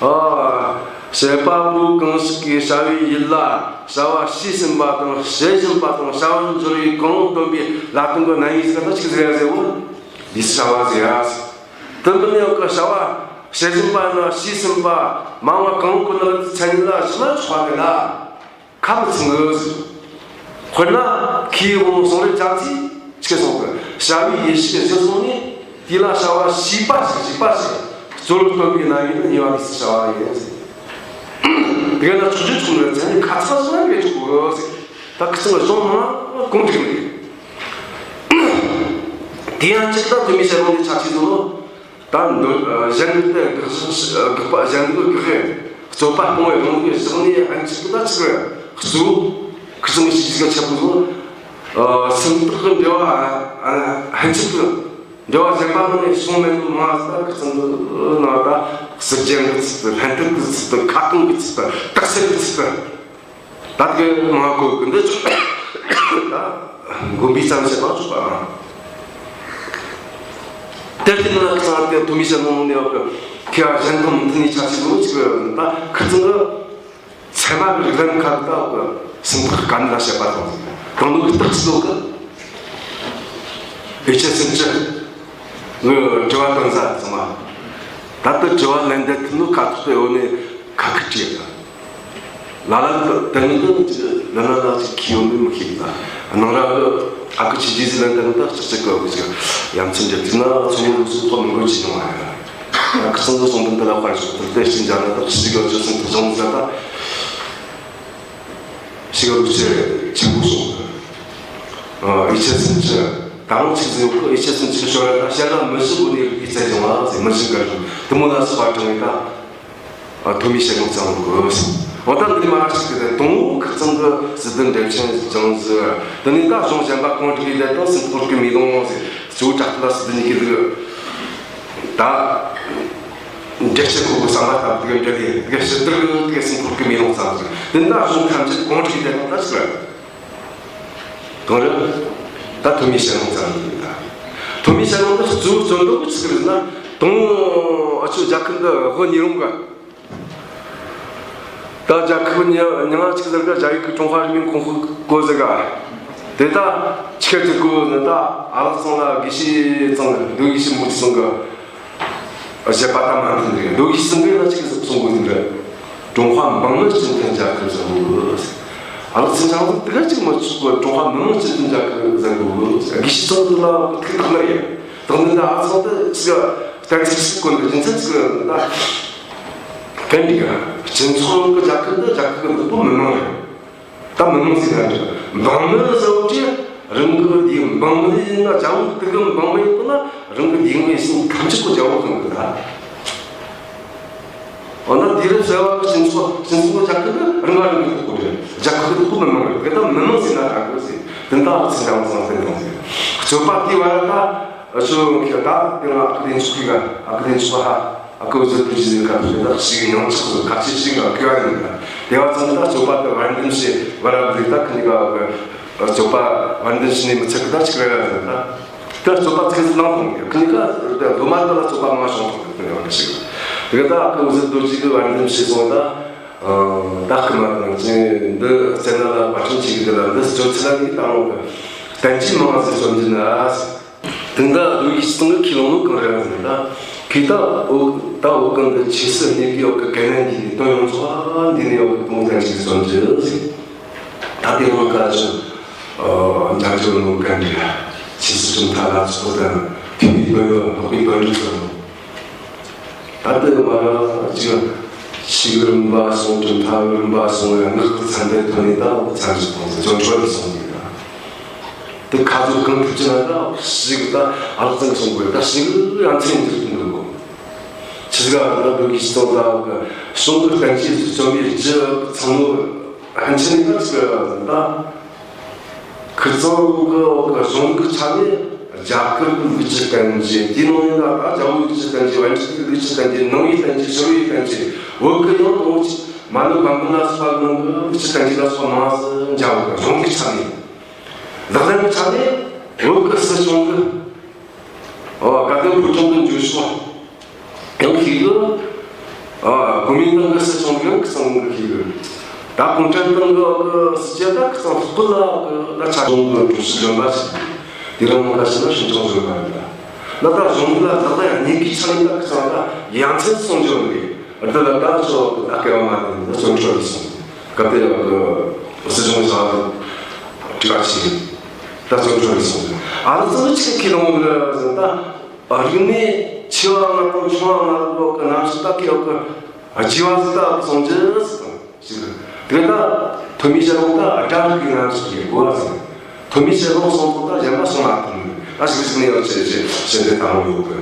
ཨ། བྱེད་པ་པོ་གང་ཞིག་གིས་བྱ་བའི་ཡུལ་ལ་བྱ་བ་བྱས་ཟིན་པ་དང་། བྱེད་བཞིན་པ་དང་། བྱ་བར་འགྱུར་བའི་གང་རུང་སྟོན་པའི་ལ་དོན་གྱི་རྣམ་དབྱེ་ཟིག་ད་ཆི་ག་ཟིག་རེད་ཟེར་བོ། ལུས་སྲོག་བྱ་བ་ཟེར་ཡ། དེ་མིན་ནས་གི་བྱ་བ་བྱེད་བཞིན་པ་ན་བྱས་ཟིན་པ་མང་བ་གང་རུང་གི་ནང་གི་མཚན་ཉིད་ལ་གཞི་མ་ཆགས་པ་གི་ན། ཁ་མི་ཚིག་གི་ཟེར། དཔེར་ན་ཁོའི་དབང་གསུང་རེ་ཅང་ཚིག་ཆི་གསུང་གི། བྱ་བའི་ཡེ་ཤེས་གཞི་བཟུང་ནས། དེ་ལ་བྱ་བ་བྱས་པ་ཞིག་བྱས་པ་ཞིག་གཙོ་བོར་སྟོན་པའི་རྣམ་དབྱེ་ནི་གཉིས་པ་ལུས་སྲོག་བྱ་བ་ཡིན་ཟེར། དེ་ག་ན་ཆོག་རྒྱུ་ཆོག་མེད་མཚན་ཉིད་ཁ་ཚ་ཞིག་ལ་མེད་ཆོག་གི་ཟེར། ད་ཁིར་ཚང་གི་གཞུང་མང་གོང་དྲགས་མེད། དེ་ཡང་གཅིག་ད་ཐོན་མིའི་ཞལ་ལུང་དེ་ཆ་ཆེ་ཟེར་ནོ། ད་འདོད་གཞན་གྱི་དགག་གཞི། དགག་པ་གཞན་གྱི་དགག་གི་རྩོད་པ་སྤོང་བའི་དབང་གིས་བཞག་ནས། ཨན་ཅིག་ད་ཆི་གི་གཙོ་བོ་ཁིར་ཚང་གི་ཤེས་རྒྱུ་ཆེ་པོ་ཟེར། ཨ། སེམས་ཐག་གི་འགྲེལ་བ། ཨ། ཧན་ཆིབ་གི་འགྲེལ་བ་གཞན་པ་ནང་ནས་གསུངས་མེད་ནོ་མང་ཟིག་ད་ཁིར་ཚང་གི་ནང་ད་ཟུར་རྒྱན་གི་ཚུལ་དུ། ལྷན་ཐབས་གི་ཚུལ་དུ། ཁ་སྐོང་གི་ཚུལ་དུ། རྟགས་གསལ་གི་ཚུལ་དུ། ད་དེ་མང་གོ་གི། འདི་ད་མགོན་པོས་ཙམ་བཤད་པ་ཆོག་པ། དེར་བརྟེན་ན་ཁིར་ཚང་དེ་ཐོན་མིའི་ཞལ་ལུང་ནས་བ་གི་མཁས་པ་གཞན་དང་མི་མཐུན་ནི་ཆ་ཆེ་ཟེར་ནོ་ཅིག་གི། ད་ཁིར་ཚང་གི་ཚད་མ་གི་རིགས་ལམ་ཁག་ད་གི་སེམས་ཐག་དཀའ་གནད་ལ་བཤད་པ་དང་། དང་པོ་གི་རྟགས་ཅིག་ལོ་གི། ཨེ་ཆེ་སུམ་ཅུ་ངི་དྲི་བ་དང་ཟ་ཚང་མ། ད་ལྟ་དྲི་བ་ལན་འདེབས་ཐུབ་ནོ་ཁ་ཐོག་ཏུ་ཡོད་ནི་ཁ་ཁི་ཁྲིད་ཡོད། ལ་ལ་དེ་ནི་ལ་ལ་ལ་ཅིག་ཁྱི་ཡོད་མིན་མི་ཤེས་ལ། ནང་ར་གི་ཨ་ཁུ་ཆི་རྗེས་སུ་ལན་དེ་ནི་ད་ལྕགས་ཅིག་གི་ཨ་ཁུ་ཅིག་ཡ་མཚན་འདྲ་ཅིག་ན་ཚོང་ལུགས་སུ་ཐོག་མི་དགོས་ཅིག་ཡོང་བ་ཡ། ཁི་སང་གི་གསུང་དོན་དེ་ལ་དཔར་ཞོག་དེ་ལྟར་ཞིག་འཇགས་ན་ད་ཞིག་གི་ཅོ་སེམས་ཐག་བཟང་ཟ་ད། ཞིག་གི་ལུགས་ཆེ་ཆེན་པོ་སོང་། ཨ། ཨེ་ཆེ་སུམ་ཅུ་ད་རུང་ཅིག་ཟེར་གི། ཨེ་ཆེ་སུམ་ཅུ་ཤོར་ད་བཤད་ལ་མི་ཞིག་གོ་ནས་རིག་པའི་རྩལ་སྦྱོང་བ་ཟེར། མི་ཞིག་གི་དེ་མོ་ལ་སོགས་པ་དྲངས་ཡོད་ད། ཨ། ཐོན་མིའི་ཞལ་ལུང་བརྩམས་དགོས། འོ་ད་འདི་མ་ར་ཞིག་གི་དེ་དང་པོ་ཁིར་ཚང་གི་སི་ཏུ་འབྲས་ཆན་ཅང་ཟིག། དེ་ནས་ད་གཞུང་གཞན་པ་གོང་དྲགས་དེ་དང་སེམས་ཐག་གི་མེ་ལོང་ཟེར། གཙོ་བོ་བྲ་ཏི་ལ་སི་ཏུ་གཉིས་ཀྱི་ལུགས། ད་འགྲེལ་བཤད་ཁོ་གི་བསམ་པ་ལྟ་བུ་གི་འགྲེལ་ལས་གི་ཞིབ་བསྡུར་གི་སེམས་ཐག་གི་མེ་ལོང་བརྩམས་ཟིག། དེ་ནས་ད་གཞུང་ཐམས་ཅད་གོང་དྲགས་དེ་དང་ད་ཞིག་ར། གང་རེད། ད་ཐོན་མིའི་ཞལ་ལུང་བརྩམས་ཡིན་ད། ཐོན་མིའི་ཞལ་ལུང་འདི་གཙོ་བོ་རྩོམ་འདོད་པོ་ཆི་ཟིག་རེད་ན། དང་པོ་ཨ་ཆོ་རྒྱལ་ཁབ་འདི་དབུ་བརྙེས་རུང་གི། ད་རྒྱལ་ཁབ་མྱི་མྱིང་ང་ཆི་ཟེར་གི། རྒྱ་ཡིག་གི་ཀྲུང་ཧྭ་རིན་པོ་ཆེ་གོང་འོག་གོ་ཟེར་ག། དེ་ད་ཆི་ཟེར་གོ་ནི། ད་ཨ་ལགས་ཚང་ལ་དགེ་བཤེས་ཚང་། མདོ་དགེ་བཤེས་མོ་ཚང་གི། བཤད་པ་ད་མ་མཐུན་རེད། མདོ་དགེ་བཤེས་ཚང་གིས་ན་ཆི་ཟིག་གསུང་གོ་ནི་རེད། ཀྲུང་ཧྭ་འབངས་མི་སྤྱི་མཐུན་རྒྱལ་ཁབ་ཟེར་གོ། ཨ་ལགས་ཚང་ཚང་དེ་ག་ཅིག་མ་ཆུག་གོ། ཀྲུང་ཧྭ་མི་དམངས་སྤྱི་མཐུན་རྒྱལ་ཁབ་ཟེར་གོ། དགེ་བཤེས་ཚང་དེ་ལ་ཐུགས་དག་ནི་རེད། དག་ནི་ད་ཨ་ཚང་དེ་ཆི་ག་གཏན་ཚིགས་ཤིག་གོ་ནི་རྒྱུ་མཚན་ཆི་གི་ད། གན་འདི་ག་སྤྱི་ཚོགས་རང་གི་རྒྱལ་ཁབ་འདི་རྒྱལ་ཁབ་གི་ནུས་པོ་མི་མང་རེད། ད་མི་མང་ཟེར་ན་འདྲ། འབངས་མི་ཟེར་བ་དེ་རང་གི་དེ་འབངས་མི་ཡིན་ན། རྒྱ་བོད་དེ་གི་འབངས་མི་ཡིན་པ་ན་རང་གི་དེ་མི་ཡིན་ཐམས་ཅད་པོ་རྒྱ་བོད་གང་གི་ད། འོ་ན་དུས་རབས་གསར་བ་གི་སྤྱི་ཚོགས་སྤྱི་ཚོགས་རྒྱལ་ཁབ་ནི་རང་ང་རང་གི་ཐོག་གི་རེད། རྒྱལ་ཁབ་ཀྱི་ཐོག་མི་མང་རེད། དེ་ད་མི་མང་ཟེར་ན་ད་གི་ཟེར། དེ་ད་ཚིག་རང་བཟང་ཟེར་ནོ་ཟེར། སྤྱོད་པ་དེའི་བར་ད་ཨ་ཆོ་ཁྱེད་ད་དེ་ང་ཨ་ཁུ་དེ་ཆུ་ཁི་ག་ཨ་ཁུ་དེ་ཆུ་ཧ་ཨ་ཁུ་བཟོ་དུ་ཇི་ཟེར་ག་དེ་ད་ཞིག་ཡང་ཆགས་སོ། ཁ་ཆེ་ཞིག་ག་ཁྱོད་ཨ་ཡིན་ད། དེ་བ་ཚང་ད་སྤྱོད་པ་དེ་བར་འདུམ་བྱེད་བར་ར་རེད། ད་ཁི་ནི་ག་སྤྱོད་པ་བར་འདུམ་བྱེད་ནི་མི་ཚད་གི་ད་ཆི་ག་ར་ཟེར་ད། ད་སྤྱོད་པ་ཚིག་ཟིག་ནང་དང་ཁི་ནི་ཀ་ལོ་མ་ད་ལ་སྤྱོད་པ་མ་བྱུང་ཐོག་ཏུ་ཡོང་གི་ཞིག་དེ་ག་ད་ཨ་ཁུ་འུ་ཟི་རྡོ་རྗེ་གི་བར་འདུམ་བྱས་སོང་ད། ད་སྐུ་མ་དང་ཅི་འདི་སྤྱན་ལ་བར་ཆད་བྱེད་གི་དེ་ལ་འདི་སྤྱོད་ཚུལ་ལ་ནི་ད་འོང་གི་བསྟན་བཅོས་མང་ཟིག་སོང་གི་ན། དེ་འདྲ་རྡོ་རྗེ་སྟེང་གི་ཁས་བླངས་ནོ་གང་རེད་ཟེར་ན། ད་ཁི་ད་འོ་ད་འོ་གི་འདི་ཆོས་སུ་གནས་གི་ཡོད་གི་གན་ན་འདི་ནི་དོན་ཡོངས་རྫོགས་འདི་ནི་ཡོད་གི་དོན་ལྡན་ཞིག་སོང་གི་ཟེར། ད་དེ་རང་ཁ་ཅིག་ཨ་ཉམས་ཆུང་ནོ་གན་འདྲ་ཆོས་སུ་ཅུང་ཐ་ལ་ཚོགས་དང་ཐུག་པའི་དོན་ཡོད་ལོག་པའི་དོན་འདྲ་ཚོ། ད་དེ་མ་ར་ཅིག་ཆོས་རིམ་པ་སོང་གྲུབ་མཐའ་རིམ་པ་སོང་ཡང་ངག་གི་ཚན་པའི་ཐོན་ནས་ད་ཚན་ཞིག་གཏོང་ཟེར་ཅོན་ཁྲོ་ལ་སོང་ཡིན་ན། དེ་ཁ་ཚུར་གང་ཐུབ་ཅི་ན་ད་ཞིག་ད་ཨ་ལགས་ཚང་གི་སོང་དགོས། ད་ཞིག་ཡང་ཚན་འགྱུར་དུ་འགྲོ་དགོས། ཆི་ཟིག་ཨ་ད་བོད་ཀྱི་སྤྱི་ཚོགས་ད་གསུང་གི་བསྟན་བཅོས་སུ་བཅོམ་པའི་རྒྱུ་ཚང་མ་ཧན་ཆེན་ནི་ད་ཆི་ད། ཁི་ཚང་གི་གཞུང་གི་ཆ་ནས་རྒྱ་གར་གི་ལུགས་ཀྱི་བསྟན་བཅོས། དེའི་ནང་ནས་ད་རྒྱ་བོད་ལུགས་ཀྱི་བསྟན་བཅོས། བན་དེ་ལུགས་ཀྱི་བསྟན་བཅོས། ནང་པའི་བསྟན་བཅོས། ཕྱི་པའི་བསྟན་བཅོས། བོད་ཀྱི་ཡང་དང་པོ་ཆེ་མ་ཎི་བཀའ་འབུམ་ལ་སོགས་པ་གི་ནང་གི་ལུགས་ཀྱི་བསྟན་བཅོས་ལ་སོགས་པ་མང་ཟིག་འཇམ་གི། གཞུང་གི་ཆ་ནས། ལག་ལེན་གྱི་ཆ་ནས་བོད་ཀྱི་སྲིད་སྐྱོང་གི། ཨོ་དགའ་ལྡན་ཕུལ་བྱུང་གི་འགྱུར་ཕྱོགས། ཡང་ཤེས་གི། ཨ་གོ་མིན་ཏང་གི་སྲིད་སྐྱོང་ཡང་ཁི་ཚང་གི་ཤེས་གི། ད་གུང་ཁྲན་ཏང་གི་སྲིད་སྐྱོང་ད་ཁི་ཚང་ལྷག་པར་ལ་ད་ཆ་གཞུང་གི་གྲོས་གཞི་ལོན་པ་ཞིག་དེ་རིང་ཁ་ཤས་ན་ཧྲིན་ཀྲང་བཟོས་པ་རེད། ད་ད་ད་གཞུང་ལ་ད་ད་ཡང་ཉེ་གི་ཆ་ནས་ད་ཁི་ཚང་ད་ཡ་མཚན་སོང་འཇོག་རེད། འདི་ལ་ད་ཆོ་ད་སྐལ་བ་མ་ལྡན་ད་ཚོན་ཁྲོད་རེད་སོང་། སྐབས་དེ་ཡང་གི་སྲིད་སྐྱོང་བཟའ་ད་དྲི་བ་ཆེ་ད་ཚོན་ཁྲོད་རེད་སོང་། ཨ་རི་ཚང་གི་ཆིག་ཁས་ལོང་རེད་ཟེར་ད། རིག་གནས་ཆེ་བ་ལྔ་དང་ཆུང་བ་ལྔ་ལོག་གི་རྣམ་གཞག་ད་གི་ཡོད་གི། རྒྱས་པ་ཟིག་ད་གསུང་རྒྱུ་ཟིག་དང་ཞིག་རེད། དེ་ད་ཐོན་མིའི་ཞལ་ལུང་ད་སྒྲ་རིག་གི་རྣམ་གཞག་གི་གོ་བ་ཟིག་ཐོན་མིའི་ཞལ་ལུང་གསུང་ཐོག་ད་གཞན་པ་གསུང་མ་ཐུབ་ནི། ད་ཞིག་ཞིག་ནས་ཡང་ཆེ་ཆེ་ཞེ་འདྲ་དང་ཡོད་གི།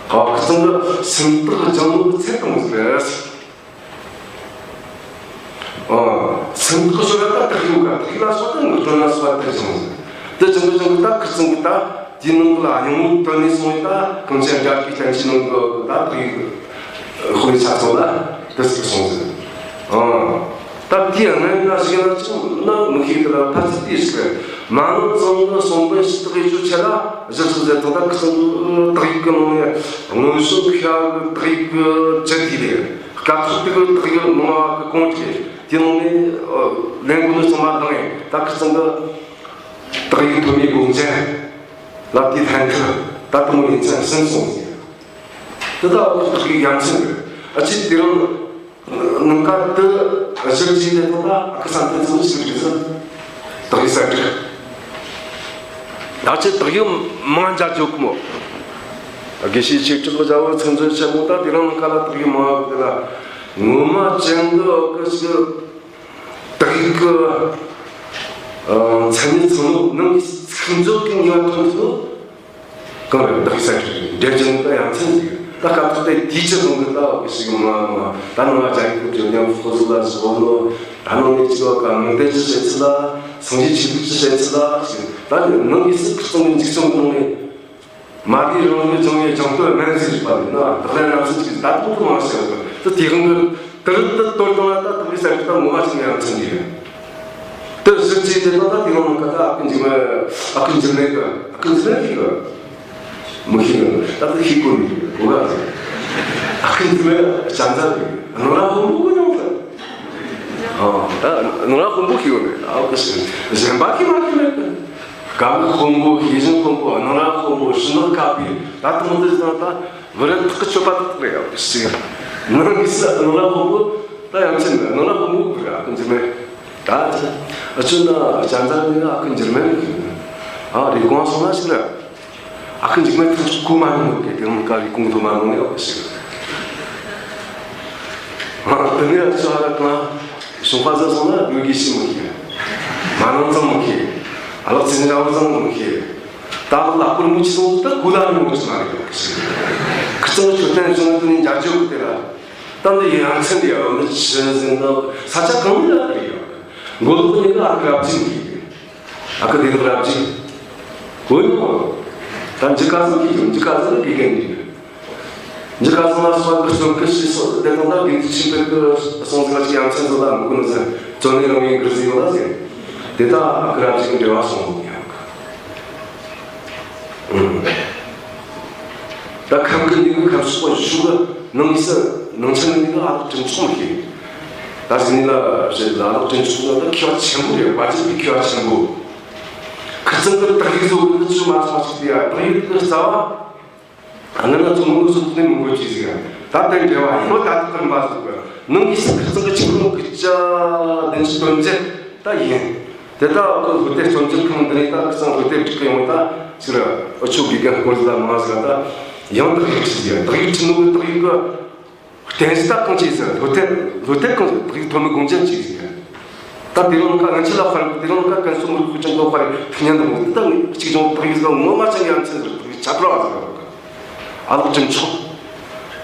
ཧ་ཁི་ཚང་གི་སུམ་རྟགས་སྦྱང་ནོ་གི་ཚད་དང་ཟིག་རེད། ཨ། སེམས་ཐག་ཆོད་ལ་ད་ཐག་ཡོད་ག། ཐག་ལ་སོགས་ད་ངག་དོན་ལ་སོགས་ད་ཐག་བྱུང་། དེ་ཅང་གི་ཅང་གི་ད་ཁི་ཚང་གི་ད་དེའི་ནང་གི་ལ་སྙིང་པོ་དོན་ནས་སོང་བའི་ད་གང་ཅི་འདྲ་གི་བསྟན་བཅོས་ནང་གི་ད་དེ་ཧོ་ལི་ཆ་ཚང་ལ་དེ་ཟིག་སོང་ཟིག་ཨ། ད་དེའི་སྔ་ཡོད་ན་ཞིག་ན་ཅང་ན་མི་ཤེས་གི་ལ། ཕལ་ཆེར་དེ་ཟིག་རེད། མ་ནང་ཚང་གི་གསུང་འབུམ་ཞིག་དག་ཡིག་ཆོ་ཆེ་ལ་གཞི་ཟིག་ཟེར་དང་ད་ཁི་ཚང་གི་དག་ཡིག་གི་ནང་ནས་སྔོན་བྱོན་ཤ་གི་དག་ཡིག་གི་བཅུད་དེ་རེད། སྐབས་ཐོག་དེ་གི་དག་ཡིག་མང་བ་གི་གོང་གི་དེ་ནང་ནས་ལེན་དགོས་ནི་ཚང་མ་དང་ཡིན། ད་ཁི་ཚང་གི་དག་ཡིག་ཐོན་མིའི་སྒོ་འབྱེད་ལ་དེའི་ཕན་ཁུར་ད་དུ་མོ་ཡིན་ཚན་ཟིན་སོང་ཟིག་དེ་ད་འོག་དག་ཡིག་ཡ་མཚན་རེད། ཨ་ཅེ་དེ་རིང་ནང་ཀ་དུ་གཞིར་བྱས་ནས་ཐོག་ལ་ཨ་ཁུ་བསམ་གཏན་ཚང་ཞིག་རེད་ཟིག་དག་ཡིག་གསར་བསྒྲིགས། ད་ཆེ་དག་ཡིག་མང་ཇ་འཇོག་གི་མོ། དགེ་བཤེས་ཆོས་གྲགས་རྒྱལ་པོ་ཚིག་མཛོད་ཆེན་མོ་ད་དེ་རིང་ནང་ཀ་ལ་དག་ཡིག་མང་བ་དེ་ལ་ངོ་མ་ཅན་གི་གི་ཞིག་དག་ཡིག་གི་མཚན་ཉིད་ཚང་མ་ནང་གི་ཚིག་མཛོད་གི་ནུས་པ་ཐོན་ཐུབ། གང་རེད། དག་ཡིག་གསར་བསྒྲིགས་རེད། འགྲེལ་རྒྱུ་ནི་ད་ཡ་མཚན་ཟིག་ད་སྐབས་ཐོག་དེ་དུས་ཅི་ཟིག་གི་ད་འོ་གི་ཞིག་མ་མ་ད་ནང་ང་རྒྱ་ཡིག་གི་དྲི་བ་ཡང་ཧྥུ་ཟི་ལ་ཟིག་འོ་ནོ། ད་ནང་ནས་ཅི་བ་ག་མི་འདྲ་ཅི་བྱེད་ཚུལ་ལ་སངས་རྒྱས་ཆོས་ལུགས་ཅི་བྱེད་ཚུལ་ལ་ཞིག་ད་ནི་ནང་གི་སྲིད་ཁུར་ཚང་གི་འཇིག་ཚང་གི་ནང་ནས་མ་རིག་རང་རིག་སྦྱང་བའི་སྦྱང་བརྡར་སྨན་ཟིག་རིག་པ་རེད་ན། བདག་ལ་རྣམ་སེམས་ཅིག་ད་དུང་དུ་མ་ཤེས་བ་དེ་དེ་རང་གི་དེ་རིགས་དེ་གཏོར་བཏང་ན་ད་དེ་གི་གསར་བསྒྲིགས་ད་ངོ་མ་ཅིག་ཡ་མཚན་འདི་རེད། དེ་གཞི་བྱས་ཏེ་ད་ལྟ་དེ་རིང་ནང་ཀ་ད་ཨ་ཁུ་འཇིགས་མེད། ཨ་ཁུ་འཇིགས་མེད་གི། ཨ་ཁུ་འཇིགས་མེད་གི། མི་ཤེས་གི། ད་ལྟ་ཤེས་གོ་ནི་གོ་ག་ཨ་ཁུ་འཇིགས་མེད་བྱ་མཚར་གི། ནོར་བུ་དཔོན་པོ་གི་ནང་ལ། ཨ་ད་ནོར་བུ་དཔོན་པོ་ཤེས་གོ་ནི། ཨ་ཁུ་ཤེས། གཞན་པ་ཤེས་མ་ཤེས་མེད་གི། དཀར་པོ་དཔོན་པོ། ཤེས་བཞིན་དཔོན་པོ། ནོར་བུ་དཔོན་པོ། ཕྱི་ནང་ཁ་པའི་ད་དུང་དེ་ད་ལྟ། བུ་ར་ཐག་གི་ཆོད་པ་དག་རེད་ཡ་ཞིག་ནང་གི་སི་ནང་ལ་དཔོན་པོ་ད་ཡ་མཚན་མེད། ནང་ལ་དཔོན་པོ་བུ་ར་ཨ་ཁུ་འཇིགས་མེད། ད་ཨ་ཆུ་ན་བྱ་མཚར་ནི་ཨ་ཁུ་འཇིགས་མེད་མི་ཤེས། ཨ་རི་གོང་སོང་ན་ཞིག་ར་ཨ་ཁུ་འཇིགས་མེད་ཐག་ཆོད་གོ་མ་ནོ་གི། དེ་རིང་ཀ་རི་གོང་དུ་མ་ནོ་ནི་ཡ་ཞིག་ཨ་དེ་ནས་ཨ་ཆུ་ཧ་ར་ཀ་ན་ཞུང་ཧྥ་ཟ་སོང་ན་བོད་གི་ཤི་མི་ཤེས། མ་ནང་ཚང་མི་ཤེས། ཨ་ལགས་ཚེ་འཇམ་ཚང་མི་ཤེས། ད་ལགས་ལ་སྐོར་མི་ཆི་སོང་ད་གོ་ལ་ནི་མི་ཆི་མ་རེད་ཡ་ཞིག་ཁི་ཚང་ཆོད་བསྟན་བྱུང་དུ་ནི་འཇའ་ཇོ་གི་དེ་ལ། ད་འདི་ཡ་མཚན་འདི་ཡ་འདི་ཆི་ཟིག་ན། ས་ཆ་གང་ལ་ཡོད་ཡ། མགོ་ལོག་ནས་ཨ་ཁུ་རབ་རྒྱས་གི། ཨ་ཁུ་བདེ་ལེགས་རབ་རྒྱས། འོ་ཡ། ད་འཇུ་སྐལ་བཟང་གི་འཇུ་སྐལ་བཟང་གི་དགེ་རྒན་འདི། འཇུ་སྐལ་བཟང་ལ་སོགས་པའི་བརྩོན་འགྲུས་ཞིག་སོགས་དེ་དང་། ད་དགེ་འདུན་ཆོས་འཕེལ་གི་གསུང་ཟིག་ཅིག་ཡ་མཚན་ཟིག་ལ་མི་གོ་ནི་ཟིག། བརྩོན་ལེན་རང་ཡིན་གི་ཟིག་ཡོད་ལ་ཟིག། དེ་ད་ཨ་ཁུ་རབ་རྒྱས་གི་འབྲེལ་བ་སོང་ཡ། ད་ཁམས་ཀྱི་འདི་གི་ཁམས་ཕྱོགས་པ་ཞུ་གི་ནང་གི་སི་ནང་ཆེན་གི་འདི་གི་ཨ་ལགས་དྲིན་ཆོག་མི་ཤེས། ད་ཟིན་ནི་ལ་བཤད་ལ། ཨ་ལགས་དྲིན་ཆོག་ན་ད་མཁས་པ་ཆེན་པོ་རེད། བ་ཅིག་གི་མཁས་པ་ཆེན་པོ། ཁི་ཚང་གི་དག་ཡིག་བཟོ་གི་འདི་ཆུ་མ་སོང་ཞིག་དེ་ཡ། དག་ཡིག་གི་རྩ་བ། ཨ་ན་ན་ཚོ་མོ་སོགས་ནས་མི་འགོ་ཅི་ཟིག་ཡ། ད་དེ་འབྲེལ་བ་ཡིན་ནོ། ད་དུ་ཀར་མ་ཟིག་གི་ནང་གི་སི་ཁི་ཚང་གི་ཆིག་རོང་གི་ཅ་དེ་ཆི་དོན་ཚེ་ད་ཡིན། དེ་ད་ཁོ་ལྷོ་དེབ་བཙོན་འཇུག་ཁང་འདི་ནས་ད་ཁི་ཚང་ལྷོ་དེབ་སྒྲིག་གི་ཡོང་། ད་ཟེར་ཨ་ཆོ་དགེ་རྒན་སྐོར་ལ་མང་ཟིག་ད་ཡང་དག་ཡིག་ཁྲིད་ཟིག་ཡ། དག་ཡིག་ཁྲིད་ནོ་གི་དག་ཡིག་གི་རྟེན་གཞི་ད་གང་ཅི་ཟེར། ལྷོ་དེབ་ལྷོ་དེབ་གང་ཟེར། དག་ཡིག་ཐོན་མི་དགོངས་ཅན་ཅི་ཟིག་ཡ། ད་དེ་རིང་ཁ་ང་ཆི་ལ་ཁར་དེ་རིང་ཁ་ཀན་སུ་མི་ཁུ་ཅང་གོ་ཁར་ཐུག་ཉན་དུ་མོ། ད་གཅིག་ཀྱང་དག་ཡིག་ཟིག་ངོ་མ་ཅང་ཡ་མཚན་ཟིག། དག་ཡིག་ཆ་པྲ་ཟིག། ཨ་ལགས་དྲིན་ཆོག།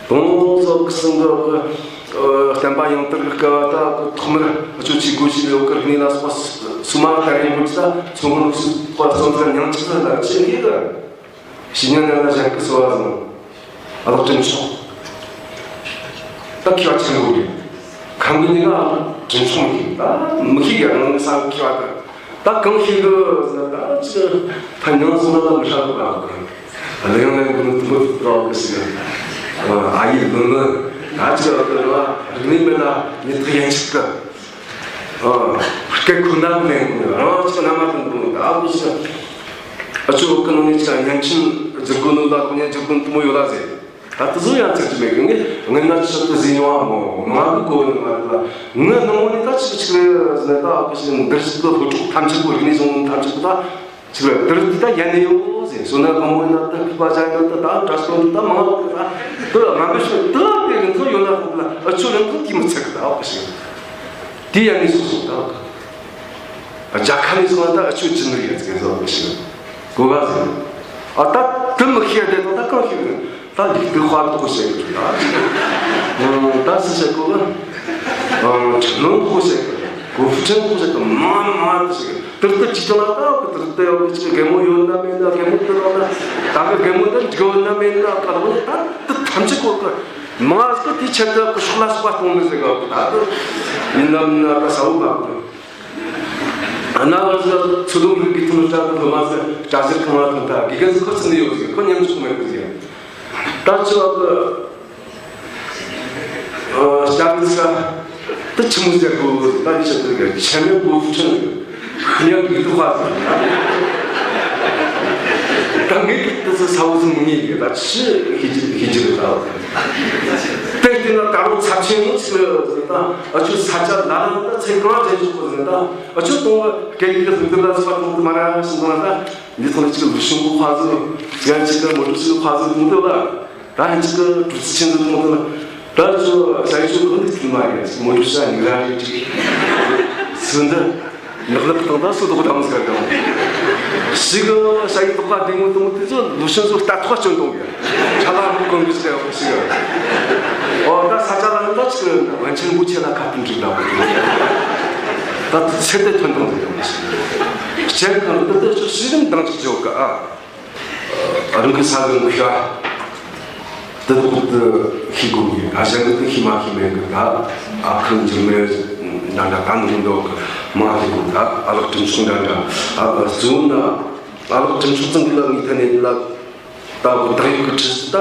དོང་ཟོག་གི་སང་གི་ཨ་བསྟན་པ་ཡང་དར་གི་སྐབས་ད་ཐོག་མར་ཨ་ཆོ་ཆི་དགོས་ཞིག་ཡོད་གི་རིག་གནས་ལ་སོགས་པ་སུ་མ་དར་ཡིན་པོ་ཅི། ད་ཚོང་ཁང་སུ་པ་སོང་ཚར་ཉང་ཅིག་ལ་ལ་ཆེ་གི་གི་ཤི་ཉན་ན་ལ་ཞན་གི་སོ་བ་ཟང་། ཨ་ལགས་དྲིན་ཆོག། ད་མཁས་པ་ཆེན་པོ་རེད། ཁམས་གི་ནི་ང་དྲིན་ཆོག་མི་ཤེས། ད་མི་ཤེས་གི་རང་ས་མཁས་པ་ད། ད་གང་ཤེས་གི་ཟེར་ན། ད་ཅི་ད་ཉང་སོང་ན་ད་མི་ཧྲ་གི་པ་གི། ལེ་ཡང་ལེ་གི་ནི་དུམ་བུ་རོགས་གི་ཟེར། ཨ་ཡི་ལུན་ལུན། ད་ཅི་ད་གི་ལ་རིག་གནས་མེད་ན་ཉི་ཐག་ཡན་ཆད་གི། ཨ་སྐད་ཁོ་ན་གི་ལེན་གི་རང་ཅི་ན་མ་དང་གི། ད་བུ་ཟེར། ཨ་ཆོ་གི་ནང་ནས་ཅི་ཉན་ཆིན་ཟེར་གོ་ནོ་ལ་ཉན་ཟེར་གོ་ནོ་དུ་མོ་ཡོད་ལ་ཟེར། ད་དེ་ཚོ་ཡང་ཚིག་ཅིག་མེད་གི། ངས་ངས་ན་ཆི་དེ་ཟིན་ཡོང་བ་མོ། མ་གི་གོ་ནི་མ་རེད་ལ། ངས་ནང་མོ་ནི་ད་ཆི་ཆི་རེད་ཟེར་ན། ད་ཨ་ཁུ་ཞིག་འདིར་ཞིག་གི་ལྷོ་ཕྱོགས་ཐམས་ཅད་པོ་རིག་གནས་བཟང་ཐམས་ཅད་པོ་ད་ཆི་རེད། དེར་དེ་ད་ཡན་ནས་ཡོད་ཟེར། སོ་ན་གང་མོ་ཡིན་ན་ད་ཁུ་པ་ཅག་ཡིན་ན་ད་ད་དྲ་སྟོན་ད་མང་བ་གི། ད་དེ་ལ་ང་གི་ཤོད་དེ་ལ་དེ་རིང་ཚོ་ཡོད་ན་ཁོ་ལ་ཨ་ཆོ་རིང་ཁོ་དེ་མི་ཚེ་གི། ད་ཨ་ཁུ་ཞིག་དེ་ཡན་ནས་སོ་སོ་ད་ཨ་ཁུ། རྒྱལ་ཁབ་ནས་སོང་ན་ད་ཨ་ཆོ་ཅི་ནི་ཡོད་ཟེར་གི་ཟེར་བ་ཞིག་གོ་ག་ཟེར། ཨ་ད་དེ་མི་ཤེས་དེ་དང་ད་གང་ཤེས་གི། ད་ལིག་ཏུ་དཔའ་དོག་གོ་ཤེས་གི་ད། ད་སུ་ཤེས་གོ་ག། ཨ་ཁྲི་ལོང་གོ་ཤེས་གི། གོ་ཧྥུ་ཁྲེན་གོ་ཤེས་གི། མ་མ་དེ་ཤེས་གི། དེར་དེ་ཅི་ཐོན་ན་ད་གི། དེར་དེ་ཡོད་གི་ཅིག་གི་རྒན་མོ་ཡོད་ན་མེད་ན། རྒན་མོ་དེ་ལོག་ན་ད་གི་རྒན་མོ་དེ་འཇིག་ཡོད་ན་མེད་ན། ག་ལོག་ན་ད་དེ་ཐམས་ཅད་གོ་གི། མ་གི་དེ་ཆེད་དུ་གི་ཤོག་ལ་སོགས་པ་གཏོང་མི་ཟེར་གི། ད་དེ་ཡིན་ནམ་ན་ད་ས་བོ་ག་གི། ཨ་ན་བར་ཟ་ཚུ་དུང་རིག་གི་ཐུན་ལ་ལོ་མ་ཟ་གྲྭ་ཟེར་གང་ལ་ཐུན་ད་དགེ་རྒན་ཟིག་ཁོ་ཚུན་ནས་ཡོད་ཟིག། ཁོ་ཉམས་ཆུང་མེད་གི་ཟིག། ད་ཅི་བ་གི་ཨ་ཞྭ་གི་ས་ད་ཆི་མོ་ཟེར་གོ། ད་ནི་ཆ་དུ་གི་ཆེན་མོ་གོ་ཧྥུ་ཁྲེན་ཁ་ཉག་གི་དུ་ཧ་ཟིག། ད་ངས་གི་དུ་ས་ས་བོ་ཟིག་མི་ངེས་གི། ད་ཆི་ཧི་ཅི་ཧི་ཅི་རེད་ད། དེ་དེ་ན་ད་རུང་ཚབས་ཆེན་ནོ་ཆི་རེད་ཟེར་ན། ད་ཨ་ཆོ་ས་ཆ་ལ་ལ་ད་ཚེ་གང་རྒྱལ་ཆོག་གོ་ཟེར་ན། ད་ཨ་ཆོ་གཏོང་བ་སྐད་ཡིག་གི་ལྷུག་རྡུལ་ལ་སོགས་པ་གཏོང་དུ་མ་ར་ཞིག་གཏོང་ན། ད་འདི་ཐོག་ནས་ཅིག་ལུ་ཤུང་གི་ཁ་ཟུ་ཡང་ཅིག་གི་མོ་ཏུ་སི་གི་ཁ་ཟུ་གཏོང་དུ་ལ། ད་ཧན་ཅིག་གི་གྲུ་ཚི་ཆེན་ཟུ་གཏོང་དུ་ལ། ད་ཆོ་ས་ཡི་ཆོ་གི་འདི་ཐུན་མ་ཡིན། མོ་ཏུ་སི་ནི་ར་རེ་ཅིག་སུ་འདི། ནག་ལབ་དང་ད་སུ་དོག་དམ་ཟེར་གང་། ཞིག་ས་ཡི་དོག་པ་དེ་མོ་དེ་མོ་དེ་ཚོ་ལུ་ཤན་ཚོ་ལྟ་ཐོག་སྐྱོན་གཏོང་གི། ཆ་ལ་མོ་གོང་གི་ཟེར་བ་ཞིག། ཨོ་ད་ས་ཆ་ལ་ནི་ད་ཅིག་ཝན་ཆེན་པོ་ཆེ་ལ་ཁ་ཏོན་འགྲིག་ལ་བོ། ད་ཚེ་དེ་ཐོན་གཏོང་ཟེར་གང་ཞིག། སྤྱན་གང་དུ་དེ་ཚོ་ཞིག་རིམ་དང་ཅིག་བྱོས་གི་ཨ། རང་གི་ས་གི་ཁ། དེ་དག་ཏུ་ཤེས་དགོས་ངེས། ཨ་ཞང་གི་དེ་ཤེས་མ་ཤེས་མེད་གི། ད་ཨ་ཁུ་འཇིགས་མེད་འདྲ་འདྲ་ད་ནི་འདོག་གི་མ་ཤེས་གོ། ད་ཨ་ལགས་དྲིན་ཆུང་འདྲ་འདྲ། ཨ་གཙོ་བོ་ན་ཨ་ལགས་དྲིན་ཆུང་ཙང་གི་ལ་ངའི་ཐད་ནས་ལ་ད་བོ་ད་ཡོད་གི་ཁྲི་ད་